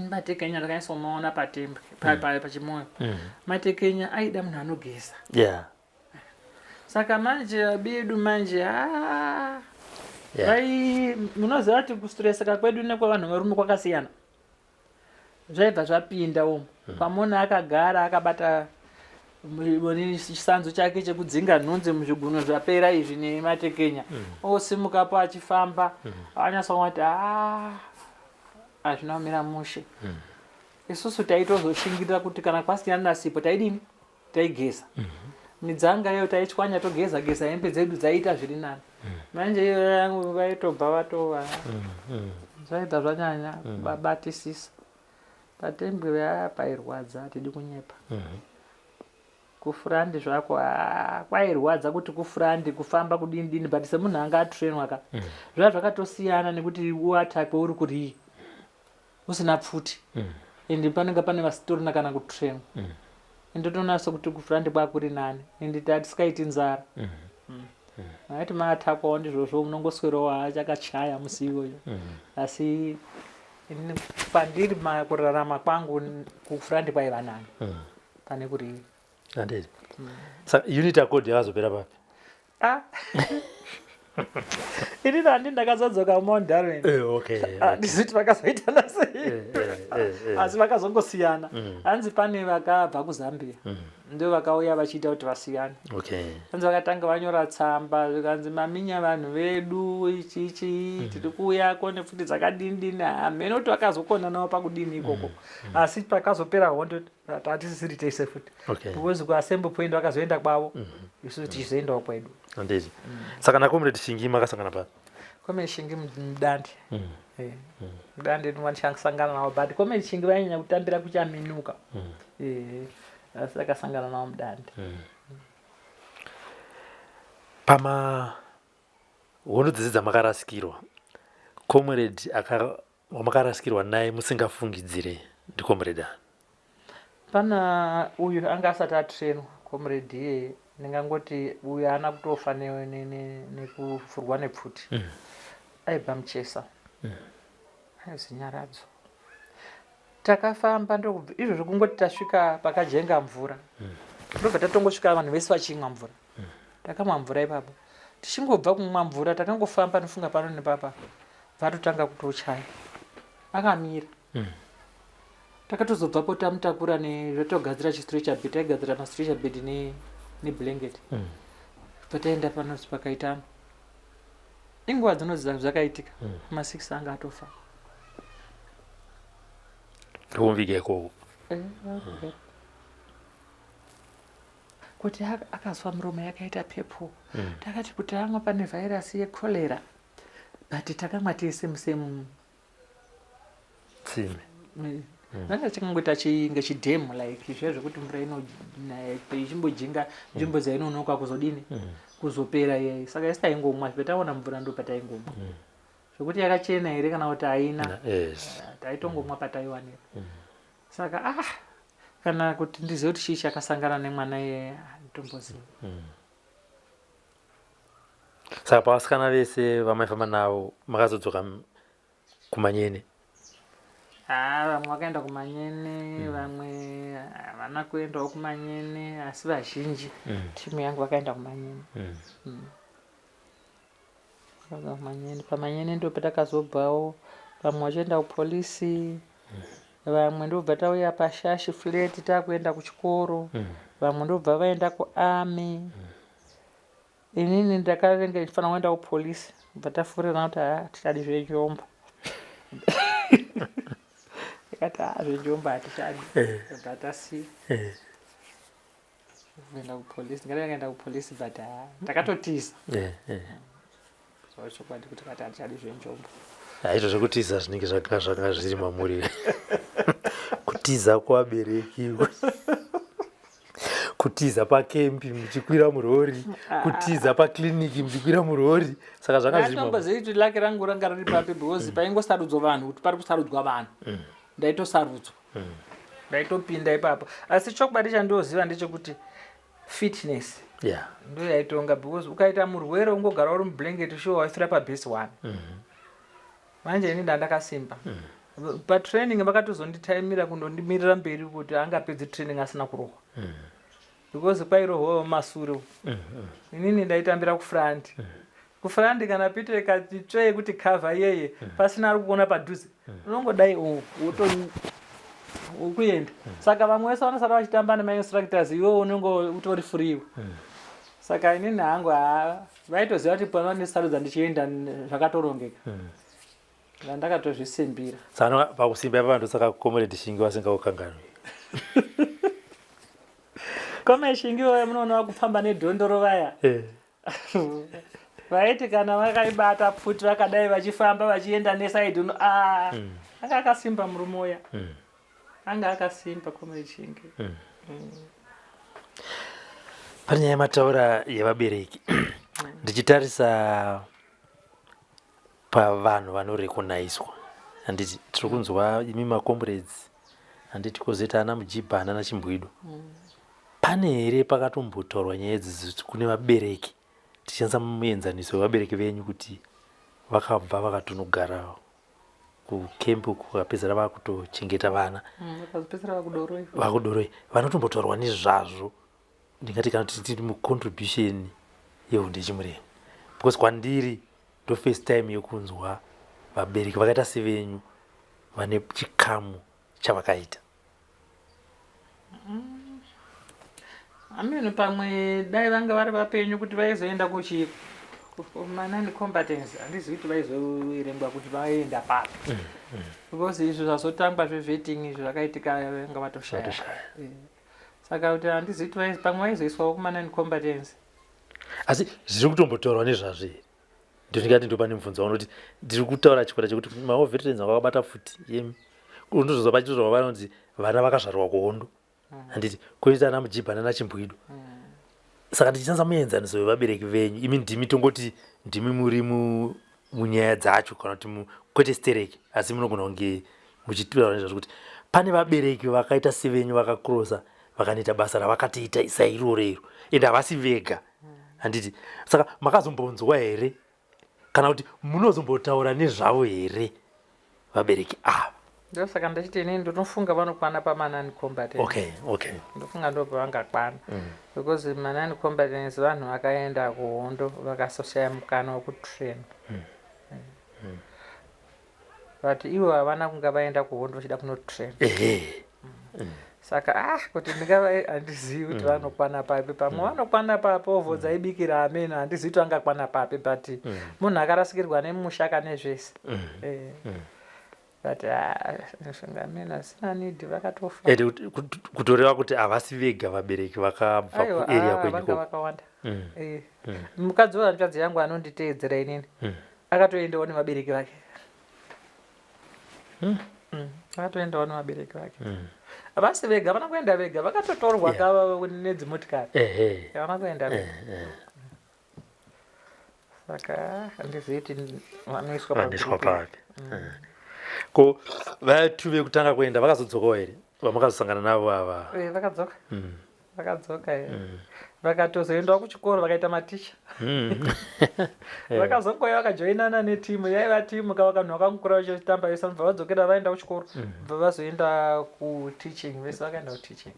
matekenya takanyatsomaona patembwe pachimoyo matekenya aida munhu anogeza. Saka manje bedu manje vai munoziva kuti kustreseka kwedu nekwevanhu varume kwakasiyana. Zvaibva zvapinda umu. Pamona akagara akabata chisanzu chake chekudzinga nhunzi muzviguno zvapera izvi nematekenya. Osimukapo achifamba anyatsoona kuti hazvina kumira mushe. Isusu taitozoshingirira kuti kana kwasina nasipo taidini? taigeza Midzanga iyo taichwanya togeza geza hembe dzedu dzaiita zviri nani. Manje iyo yangu vaitobva vatova zvaibva zvanyanya babatisisa. Patembwe vaya pairwadza hatidi kunyepa. Kufurandi zvako haa kwairwadza kuti kufurandi kufamba kudini dini but semunhu anga atrainwa ka zvaiva zvakatosiyana nekuti uatakwe uri kurii usina pfuti and panenge pane vasitorina kana kutrainwa and totoona sekuti kufurandi kwakuri nani and tatisikaiti nzara. Maiti maatakwawo ndizvozvo unongoswerawo achakachaya musi iwoyo asi ini kwandiri kurarama kwangu kufurandi kwaiva nani pane kuri Handiti. Saka unit accord yakazopera papi? Ah. Inini handi ndakazodzoka mount Darwin. Okay. Handizivi kuti vakazoitana sei. Asi vakazongosiyana. Hanzi pane vakabva kuZambia. Ndo vakauya vachiita kuti vasiyane. Hanzi vakatanga vanyora tsamba zvikanzi maminya vanhu vedu ichi ichi tiri kuuyako nepfuti dzakadini dini. Hameno kuti vakazokonanawo pakudini ikoko. Asi pakazopera hondo tatisisiri tese futi. Because kuassembly point vakazoenda kwavo isusu tichizoendawo kwedu. Handiti. Saka naComrade Shingi makasangana papi? Comrade Shingi mudande. Mudande ndinovanisangana navo but Comrade Shingi vainyanya kutambira kuchaminuka. Asi akasangana navo mudande. Pama hondo dzese dzamakarasikirwa, Comrade wamakarasikirwa naye musingafungidzire ndiComrade ani? Pana uyu anga asati atrainwa Comrade iyeye, ndingangoti uyu haana kutofa nekufurwa nepfuti. Aibva Muchesa. Aizi Nyaradzo. Takafamba ndokubva izvozvo kungoti tasvika pakajenga mvura. Ndobva tatongosvika vanhu vese vachimwa mvura. Takamwa mvura ipapo. Tichingobva kumwa mvura takangofamba nofunga pano nepapa. Vatotanga kutochaya. Akamira. Takatozobvapo tamutakura nezvatogadzira chistretcher bed, taigadzira mastretcher bed neblanket. Pataenda pano pakaitano. Inguva dzinodzi zvakaitika. Ma6 anga atofa. Ndokumviga ikoko. Kuti akazwa miromo yakaita purple. Takati kuti amwa pane virus yecholera. But takamwa tese musame tsime. Vanga chakangoita chinge chidhemu like zviya zvekuti mvura inonaya ichimbojinga nzvimbo dzainonoka kuzodini kuzopera iyayi. Saka isi taingomwa pataona mvura ndo pataingomwa. Zvekuti yakachena here kana kuti haina. Taitongomwa pataiwanira. Saka kana kuti ndizive kuti chii chakasangana nemwana iyeye handitombozivi. Saka pavasikana vese vamaifamba navo makazodzoka kumanyene? Vamwe vakaenda kumanyene, vamwe havana kuendawo kumanyene, asi vazhinji timu yangu vakaenda kumanyene. Vakaenda kumanyene. Pamanyene ndo patakazobvawo, vamwe vachienda kupolisi, vamwe ndobva tauya pashashi flat takuenda kuchikoro, vamwe ndobva vaenda kuarmy. Inini ndakavenga ndichifanira kuenda kupolisi, bva tafurirana kuti hatichadi zvenjombo. Ndikati zvenjombo hatichadi, bva tasiya. Kuenda kupolisi, ndikati ndakaenda kupolisi but ndakatotiza. Chokwadi kuti kati hatichadi zvenjombo. Izvo zvekutiza zvinenge zvanga zviri mamuri. Kutiza kuvabereki. Kutiza pakempi muchikwira murori, kutiza pakliniki muchikwira murori. Saka zvanga zviri mamuri. Ndatomboziva kuti laki rangu ranga riri papi because paingosarudzwa vanhu kuti pari kusarudzwa vanhu. Ndaitosarudzwa. Ndaitopinda ipapo. Asi chokwadi chandinoziva ndechekuti fitness ndo yaitonga because ukaita murwere ungogara uri mublanket sure waifira pabase 1. Manje ini ndandakasimba. Patraining vakatozonditaimira kundondimirira mberi kuti angapedzi training asina kurohwa. Because kwairohwawo masure. Inini ndaitambira kufront. Kufront kana Peter ikati tsvee kuti cover iyeye pasina ari kuona padhuze. Unongodai ukuenda. Saka vamwe vese vanosara vachitamba nemainstructors iwewe unenge utori free. Saka inini hangu vaitoziva kuti pavanosarudza ndichienda zvakatorongeka. Ndakatozvisimbira. Saka pakusimba ipapo ndosaka Comrade Shingi vasingakukanganwi. Komeshingi vaya munoona vakufamba nedhondoro vaya. Vaiti kana vakaibata pfuti vakadai vachifamba vachienda nesaidi uno, a anga akasimba murume uya. Anga akasimba komeshingi. Pane nyaya yamataura yevabereki. Ndichitarisa pavanhu vanorekonaiswa, handiti tiri kunzwa imi macomrades, handiti kwozoita ana Mujibha nana Chimbwido. Pane here pakatombotaurwa nyaya idzi kune vabereki, tichishandisa muenzaniso wevabereki venyu, kuti vakabva vakatonogara kukempu vakapedzera vakutochengeta vana? Vakazopedzisira vakudoroi. Vakudoroi, vanotombotaurwa nezvazvo, ndingati kana kuti tiri mucontribution yehondo yeChimurenga? Because kwandiri ndo first time yekunzwa vabereki vakaita sevenyu vane chikamu chavakaita. Amene, pamwe dai vanga vari vapenyu kuti vaizoenda kuchi manon combatants, handizivi kuti vaizoverengwa kuti vaenda papi, because izvo zvazotangwa zvevetting izvo zvakaitika vanga vatoshaya. Vatoshaya. Saka kuti handizivi kuti pamwe vaizoiswawo kumanon combatants. Asi zviri kutombotaurwa nezvazvo here? Ndingati ndo pane mubvunzo waunoti ndiri kutaura chikwata chekuti mawar veterans vanga vakabata pfuti yemi, unozozwa pachitozwa vanonzi vana vakazvarwa kuhondo, handiti koita ana Mujibha nana Chimbwido. Saka ndichishandisa muenzaniso wevabereki venyu, imi ndimi, tongoti ndimi muri munyaya dzacho, kana kuti kwete stereki, asi munogona kunge muchitaura nezvazvo kuti pane vabereki vakaita sevenyu vakakurosa, vakanoita basa ravakatiita sairoro iro, ende havasi vega, handiti? Saka makazombonzwa here kana kuti munozombotaura nezvavo here vabereki ava? Ndosaka ndachiti inini ndinofunga vanokwana pamanon combatants. Ndofunga ndo pavangakwana, because manon combatants vanhu vakaenda kuhondo vakasoshaya mukana wekutrain, but ivo havana kunga vaenda kuhondo vachida kunotrain. Saka kuti ndingava, handizivi kuti vanokwana papi. Pamwe vanokwana papovho dzaibikira ameno, handizivi kuti vangakwana papi, but munhu akarasikirwa nemusha kane zvese. But ndofunga ameno asina need vakatofa. Ende kutoreva kuti havasi vega vabereki vakabva Aiwa, kuarea ah, kwenyu vanga ikoko. Vakawanda. Mukadzi wehanzvadzi yangu anonditeedzera inini akatoendawo nevabereki vake. Akatoendawo nevabereki vake. Havasi vega, havana kuenda vega, vakatotorwa ka nedzimotikari. Havana kuenda vega. Saka handizivi kuti vanoiswa Vanoiswa pagroup iri. papi? Ko vatu vekutanga kuenda vakazodzokawo here, vamakazosangana navo ava? Vakadzoka, vakadzoka. Vakatozoendawo kuchikoro, vakaita maticha. Vakazongouya vakajoinana netimu yaiva timu kava kanhu vakangokura vachitamba vese, bva vadzokera vaenda kuchikoro, bva vazoenda kuteaching, vese vakaenda kuteaching.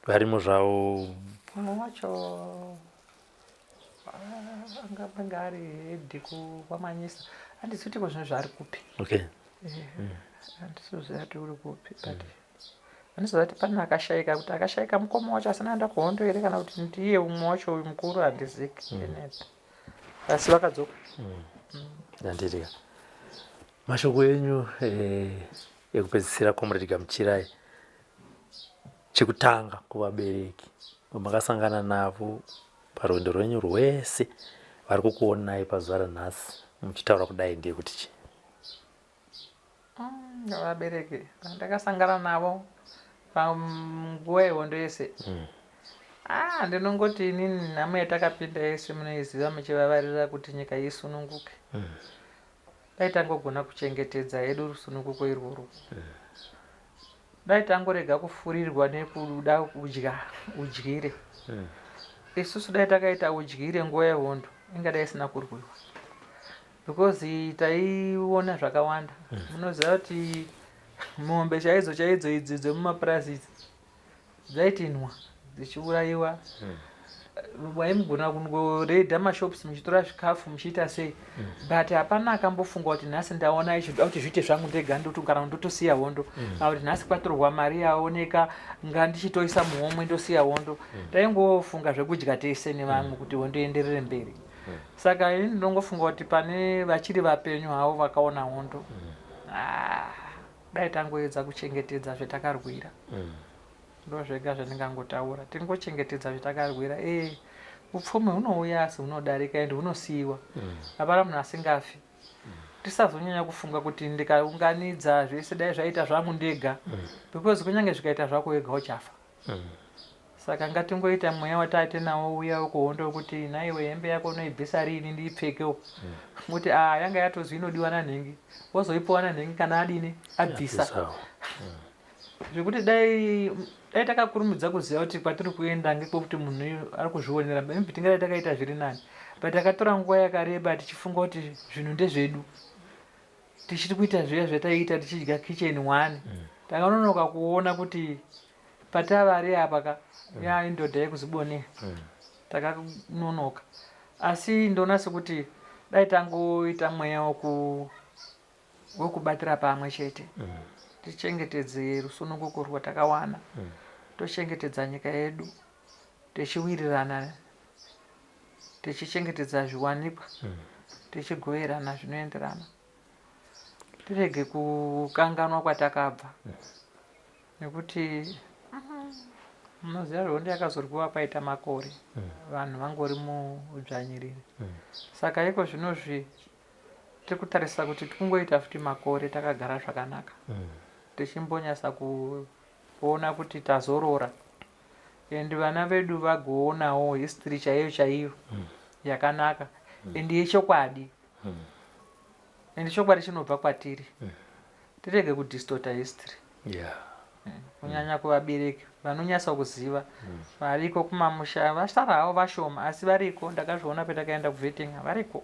Varimo zvavo? Mumwe wacho anga anga ari head kwamanyisa, handizivi kuti ko zvino zvaari kupi. Handisiziva kuti uri kupi, but handiziva kuti pane akashayika, kuti akashayika mukoma wacho asina aenda kuhondo here, kana kuti ndiye umwe wacho uyu mukuru, handiziki enete, asi vakadzoka. Ndanditika mashoko enyu ekupedzisira, Comrade Gamuchirai, chekutanga kuvabereki vamakasangana navo parwendo rwenyu rwese vari kukuonai pazuva ranhasi muchitaura kudai, ndeyekuti chii? Vabereki vandakasangana navo panguva yehondo yese, ah, ndinongoti inini nhamo yatakapinda yese munoiziva, muchivavarira kuti nyika isununguke. Dai tangogona kuchengetedza hedu rusununguko irworwo, dai tangorega kufurirwa nekuda kudya udyire. Isusu dai takaita udyire nguva yehondo, ingadai isina kurwiwa, because taiona zvakawanda. Munoziva kuti mombe chaidzo chaidzo idzi dzemumapurazi idzi dzaitinwa dzichiurayiwa. Waimugona kungoredha mashops muchitora zvikafu muchiita sei, but hapana akambofunga kuti nhasi ndaona icho, ndoda kuti zviite zvangu ndega, kana ndotosiya hondo, kana kuti nhasi kwatorwa mari yaoneka, ngandichitoisa muhomwe ndosiya hondo. Taingofunga zvekudya tese nevamwe kuti hondo ienderere mberi. Saka ini ndinongofunga kuti pane vachiri vapenyu havo vakaona hondo, ah, dai tangoedza kuchengetedza zvetakarwira. Ndo zvega zvandingangotaura. Tingochengetedza zvatakarwira. Eh, upfumi hunouya asi hunodarika and hunosiyiwa. Hapana munhu asingafi. Tisazonyanya kufunga kuti ndikaunganidza zvese dai zvaita zvangu ndega. Because kunyange zvikaita zvako wega uchafa. Saka ngatingoita mweya wataite nawo uya wekuhondo wekuti nhaiwe hembe yako unoibvisa riini ndiipfekewo. Kuti ah yanga yatozwi inodiwa nanhingi. Wozoipiwa nanhingi kana adini abvisa. Sawa. Zvekuti dai dai takakurumidza kuziva kuti kwatiri kuenda ngekwekuti munhu uyu ari kuzvionera maybe tingadai takaita zviri nani, but takatora nguva yakareba tichifunga kuti zvinhu ndezvedu, tichiri kuita zviya zvataiita tichidya kitchen one. Takanonoka kuona kuti patavari apa ka yaindodha yekuzibonera. Takanonoka, asi ndoona sekuti dai tangoita mweya wekubatira pamwe chete, tichengetedze rusununguko rwatakawana, tochengetedza nyika yedu tichiwirirana, tichichengetedza zviwanikwa, tichigoverana zvinoenderana, tirege kukanganwa kwatakabva. Nekuti munoziva hondo yakazorwiwa paita makore vanhu vangori muudzvanyiriri. Saka iko zvinozvi tiri kutarisa kuti tikungoita futi makore takagara zvakanaka, tichimbonyasa kuona kuti tazorora and vana vedu vagoonawo history chaiyo chaiyo yakanaka and yechokwadi. And chokwadi chinobva kwatiri. Tirege kudistota history. Kunyanya kuvabereki vanonyasa kuziva variko kumamusha, vasara havo vashoma asi variko. Ndakazviona petakaenda kuvetinga, variko.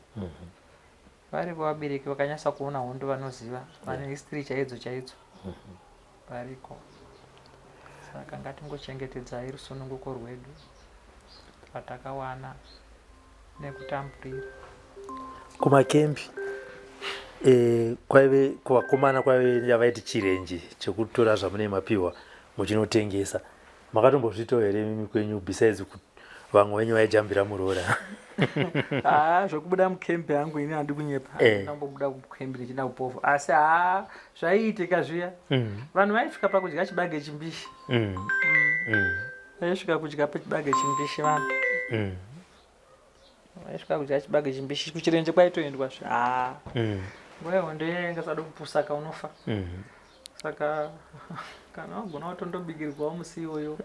Variko vabereki vakanyasa kuona hondo, vanoziva, vane history chaidzo chaidzo variko. Saka ngatingochengetedzai rusununguko rwedu rwatakawana nekutamburira. Kumakembi kwaive kuvakomana kwaive yavaiti chirenje chekutora zvamunenge mapiwa muchinotengesa. Makatombozviitawo here imimi kwenyu, besides vamwe venyu vaijambira muroora? Haa, zvekubuda mukembi yangu ini handi kunyepa. Ndambobuda kukembi ndichida kupovha, asi haa, zvaiitika zviya. Vanhu vaisvika pakudya chibage chimbishi. Vaisvika kudya chibage chimbishi vanhu. Vaisvika kudya chibage chimbishi kuchirenje kwaitoendwa zve. Haa, nguva yehondo iya yanga isada kupusaka unofa. Saka kana wagona watondobikirwawo musi iwoyo,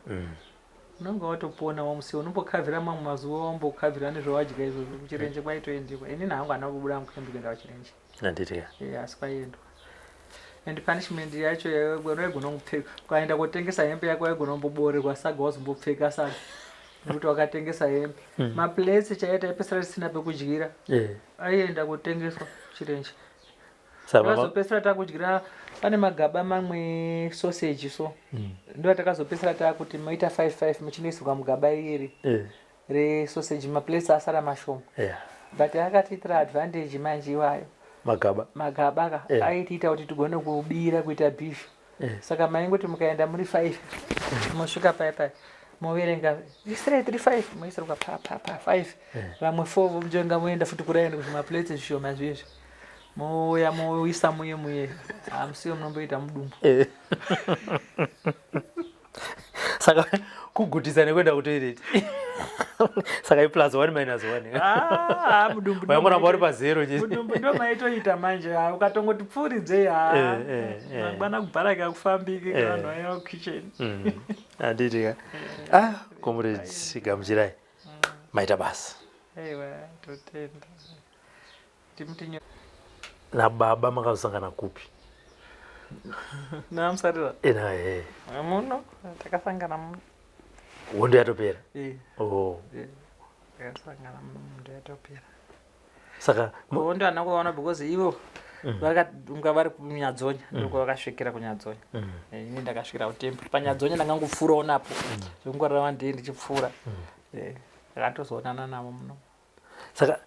unonge watoponawo musi, unombokavhira mamwe mazuva wambokavhira nezvawadya izvozvo. Kuchirenje kwaitoendiwa. Inini hangu handina kubuda mukembi kuenda kuchirenje. Handiti ka? Asi kwaiendwa and punishment yacho waigona kupfeka, ukaenda kotengesa hembe yako waigona kumboboorerwa saga, wazombopfeka saga nekuti wakatengesa hembe. Maplates chaiyo taipesera tisina pekudyira, aienda kotengeswa chirenje. Takazopesera takudyira pane magaba mamwe sausage, so ndo takazopesera takuti moita 5 5 muchinoisirwa mugaba iri resausage, maplates asara mashoma. But akatiitira advantage manje iwayo. Magaba. Magaba ka aitiita kuti tigone kubira, kuita bhishu. Saka maingoti mukaenda muri 5, mosvika pai pai moverenga 3 3 5, moisirwa pa pa pa 5, vamwe 4 vomujenga, moenda futi kuraini kuzvimaplates zvishoma zvezvi, mouya moisa muye muye, hamusiyo munomboita mudumbu. Saka kugutisa nekuenda kutoilet, saka iplus one minus one. Ah, mudumbu. Waingoramba uri pazero chete. Mudumbu ndo maitoita manje. Ah, ukatongoti pfuuridzei, ha, mangwana kubharaka kufambiki. Vanhu vaiya kukitchen. Handiti ka? Ah, comrades, gamuchirai, maita basa. Aiwa, totenda. Timuti Nababa makazosangana kupi? Namusarira? Ena. Muno takasangana muno. Hondo yatopera? Eh. Oh. Eh, takasangana muno, hondo yatopera. Saka Hondo handina kuvaona because ivo vakaunga vari kunyadzonya, ndoko vakasvikira kunyadzonya. Ini ndakasvikira kutemple panyadzonya, ndangangopfuurawo napo zvekungwarira vandii ndichipfuura. Ndakatozoonana navo muno. Saka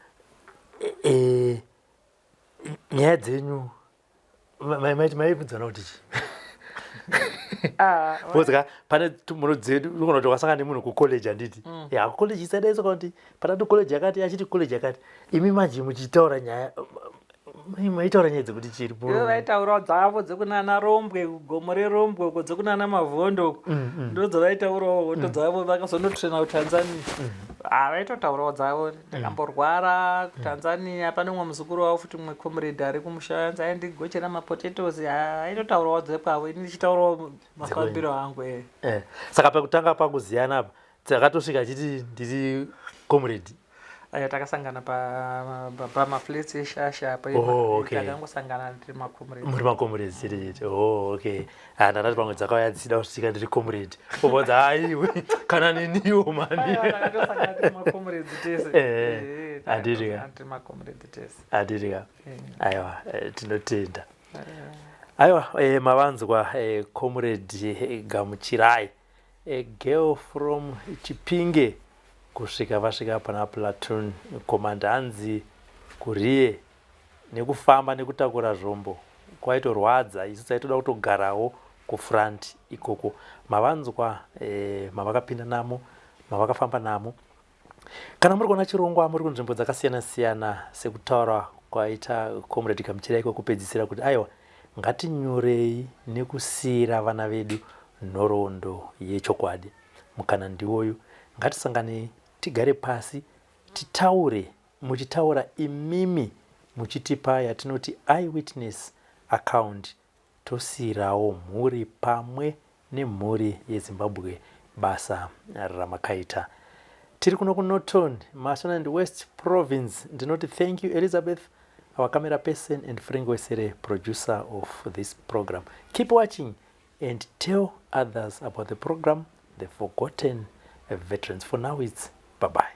nyaya dzenyu maiti maibvudzana kuti chii? Ah, because ka pane mhuro dzedu unogona kuti wakasangana nemunhu kucollege, handiti? Ya, kucollege isadai, saka kuti patati college yakati, achiti college yakati, imi manje muchitaura nyaya. Maitaura nyaya dzekuti chiri Ivo vaitaurawo dzavo dzekunana Rombwe, gomo reRombwe uko, dzekunana Mavhondo uko. Ndodzavaitaurawo hondo dzavo vakazonotraina kuTanzania. Ah, vaitotaurawo dzavo. Ndakamborwara kuTanzania, pane umwe muzukuru wavo futi mumwe comrade ari kumusha anzi aindigochera mapotatoes. Ah, aitotaurawo dzekwavo, ini ndichitaurawo mafambiro angu. Saka pekutanga pakuziyana apa takatosvika achiti ndiri comrade? Aya, takasangana pamaflats eShasha apo. Oh, okay. Takangosangana tiri macomrade. Muri macomrades chete chete. Oh, okay. Ah, ndandati pamwe dzakauya dzisida kusvika ndiri comrade, obvadza aiwe kana neniwo mani. Aiwa, takatosangana tiri macomrades tese. Handiti ka? Takatosangana tiri macomrades tese. Handiti ka? Aiwa, tinotenda. Aiwa, mavanzwa Comrade Gamuchirai, a girl from Chipinge, kusvika vasvika pana platoon commander. Hanzi kuriye nekufamba nekutakura zvombo kwaitorwadza, isu taitoda kutogarawo kufront ikoko. Mavanzwa mavakapinda namo, mavakafamba namo. Kana muri kuona chirongwa muri kunzvimbo dzakasiyana siyana, sekutaura kwaita Comrade Gamuchirai kwekupedzisira kuti aiwa, ngatinyorei nekusiyira vana vedu nhoroondo yechokwadi. Mukana ndiwoyu, ngatisanganei, tigare pasi, titaure. Muchitaura imimi muchitipa yatinoti eyewitness account, tosiyirawo mhuri pamwe nemhuri yeZimbabwe basa ramakaita. Tiri kuno kuNorton, Mashonaland West Province. Ndinoti thank you, Elizabeth, our camera person, and Frank Wesere, producer of this program. Keep watching and tell others about the program, The Forgotten Veterans. For now, it's bye bye.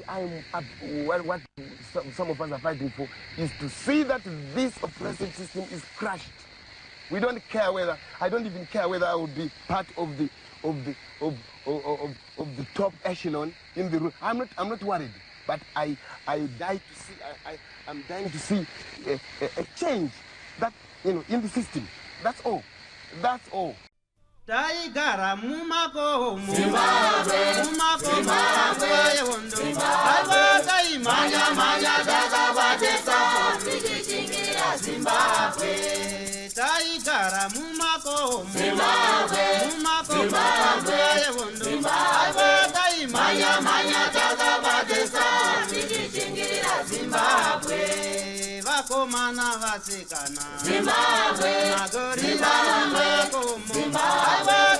I'm up, what some of us are fighting for is to see that this oppressive system is crushed. We don't care whether, I don't even care whether I will be part of the of the of of, of, of the top echelon in the room. I'm not worried, but I die to see I'm dying to see a change that, you know, in the system. That's all. That's all. Taigara mumakomo Zimbabwe, mumakomo yehondo, aiwa taimhanya mhanya takabatisa tichichingirira Zimbabwe. Taigara mumakomo Zimbabwe, mumakomo yehondo, aiwa taimhanya mhanya takabatisa tichichingirira Zimbabwe. Vakomana vasikana Zimbabwe, magorila mumakomo, aiwa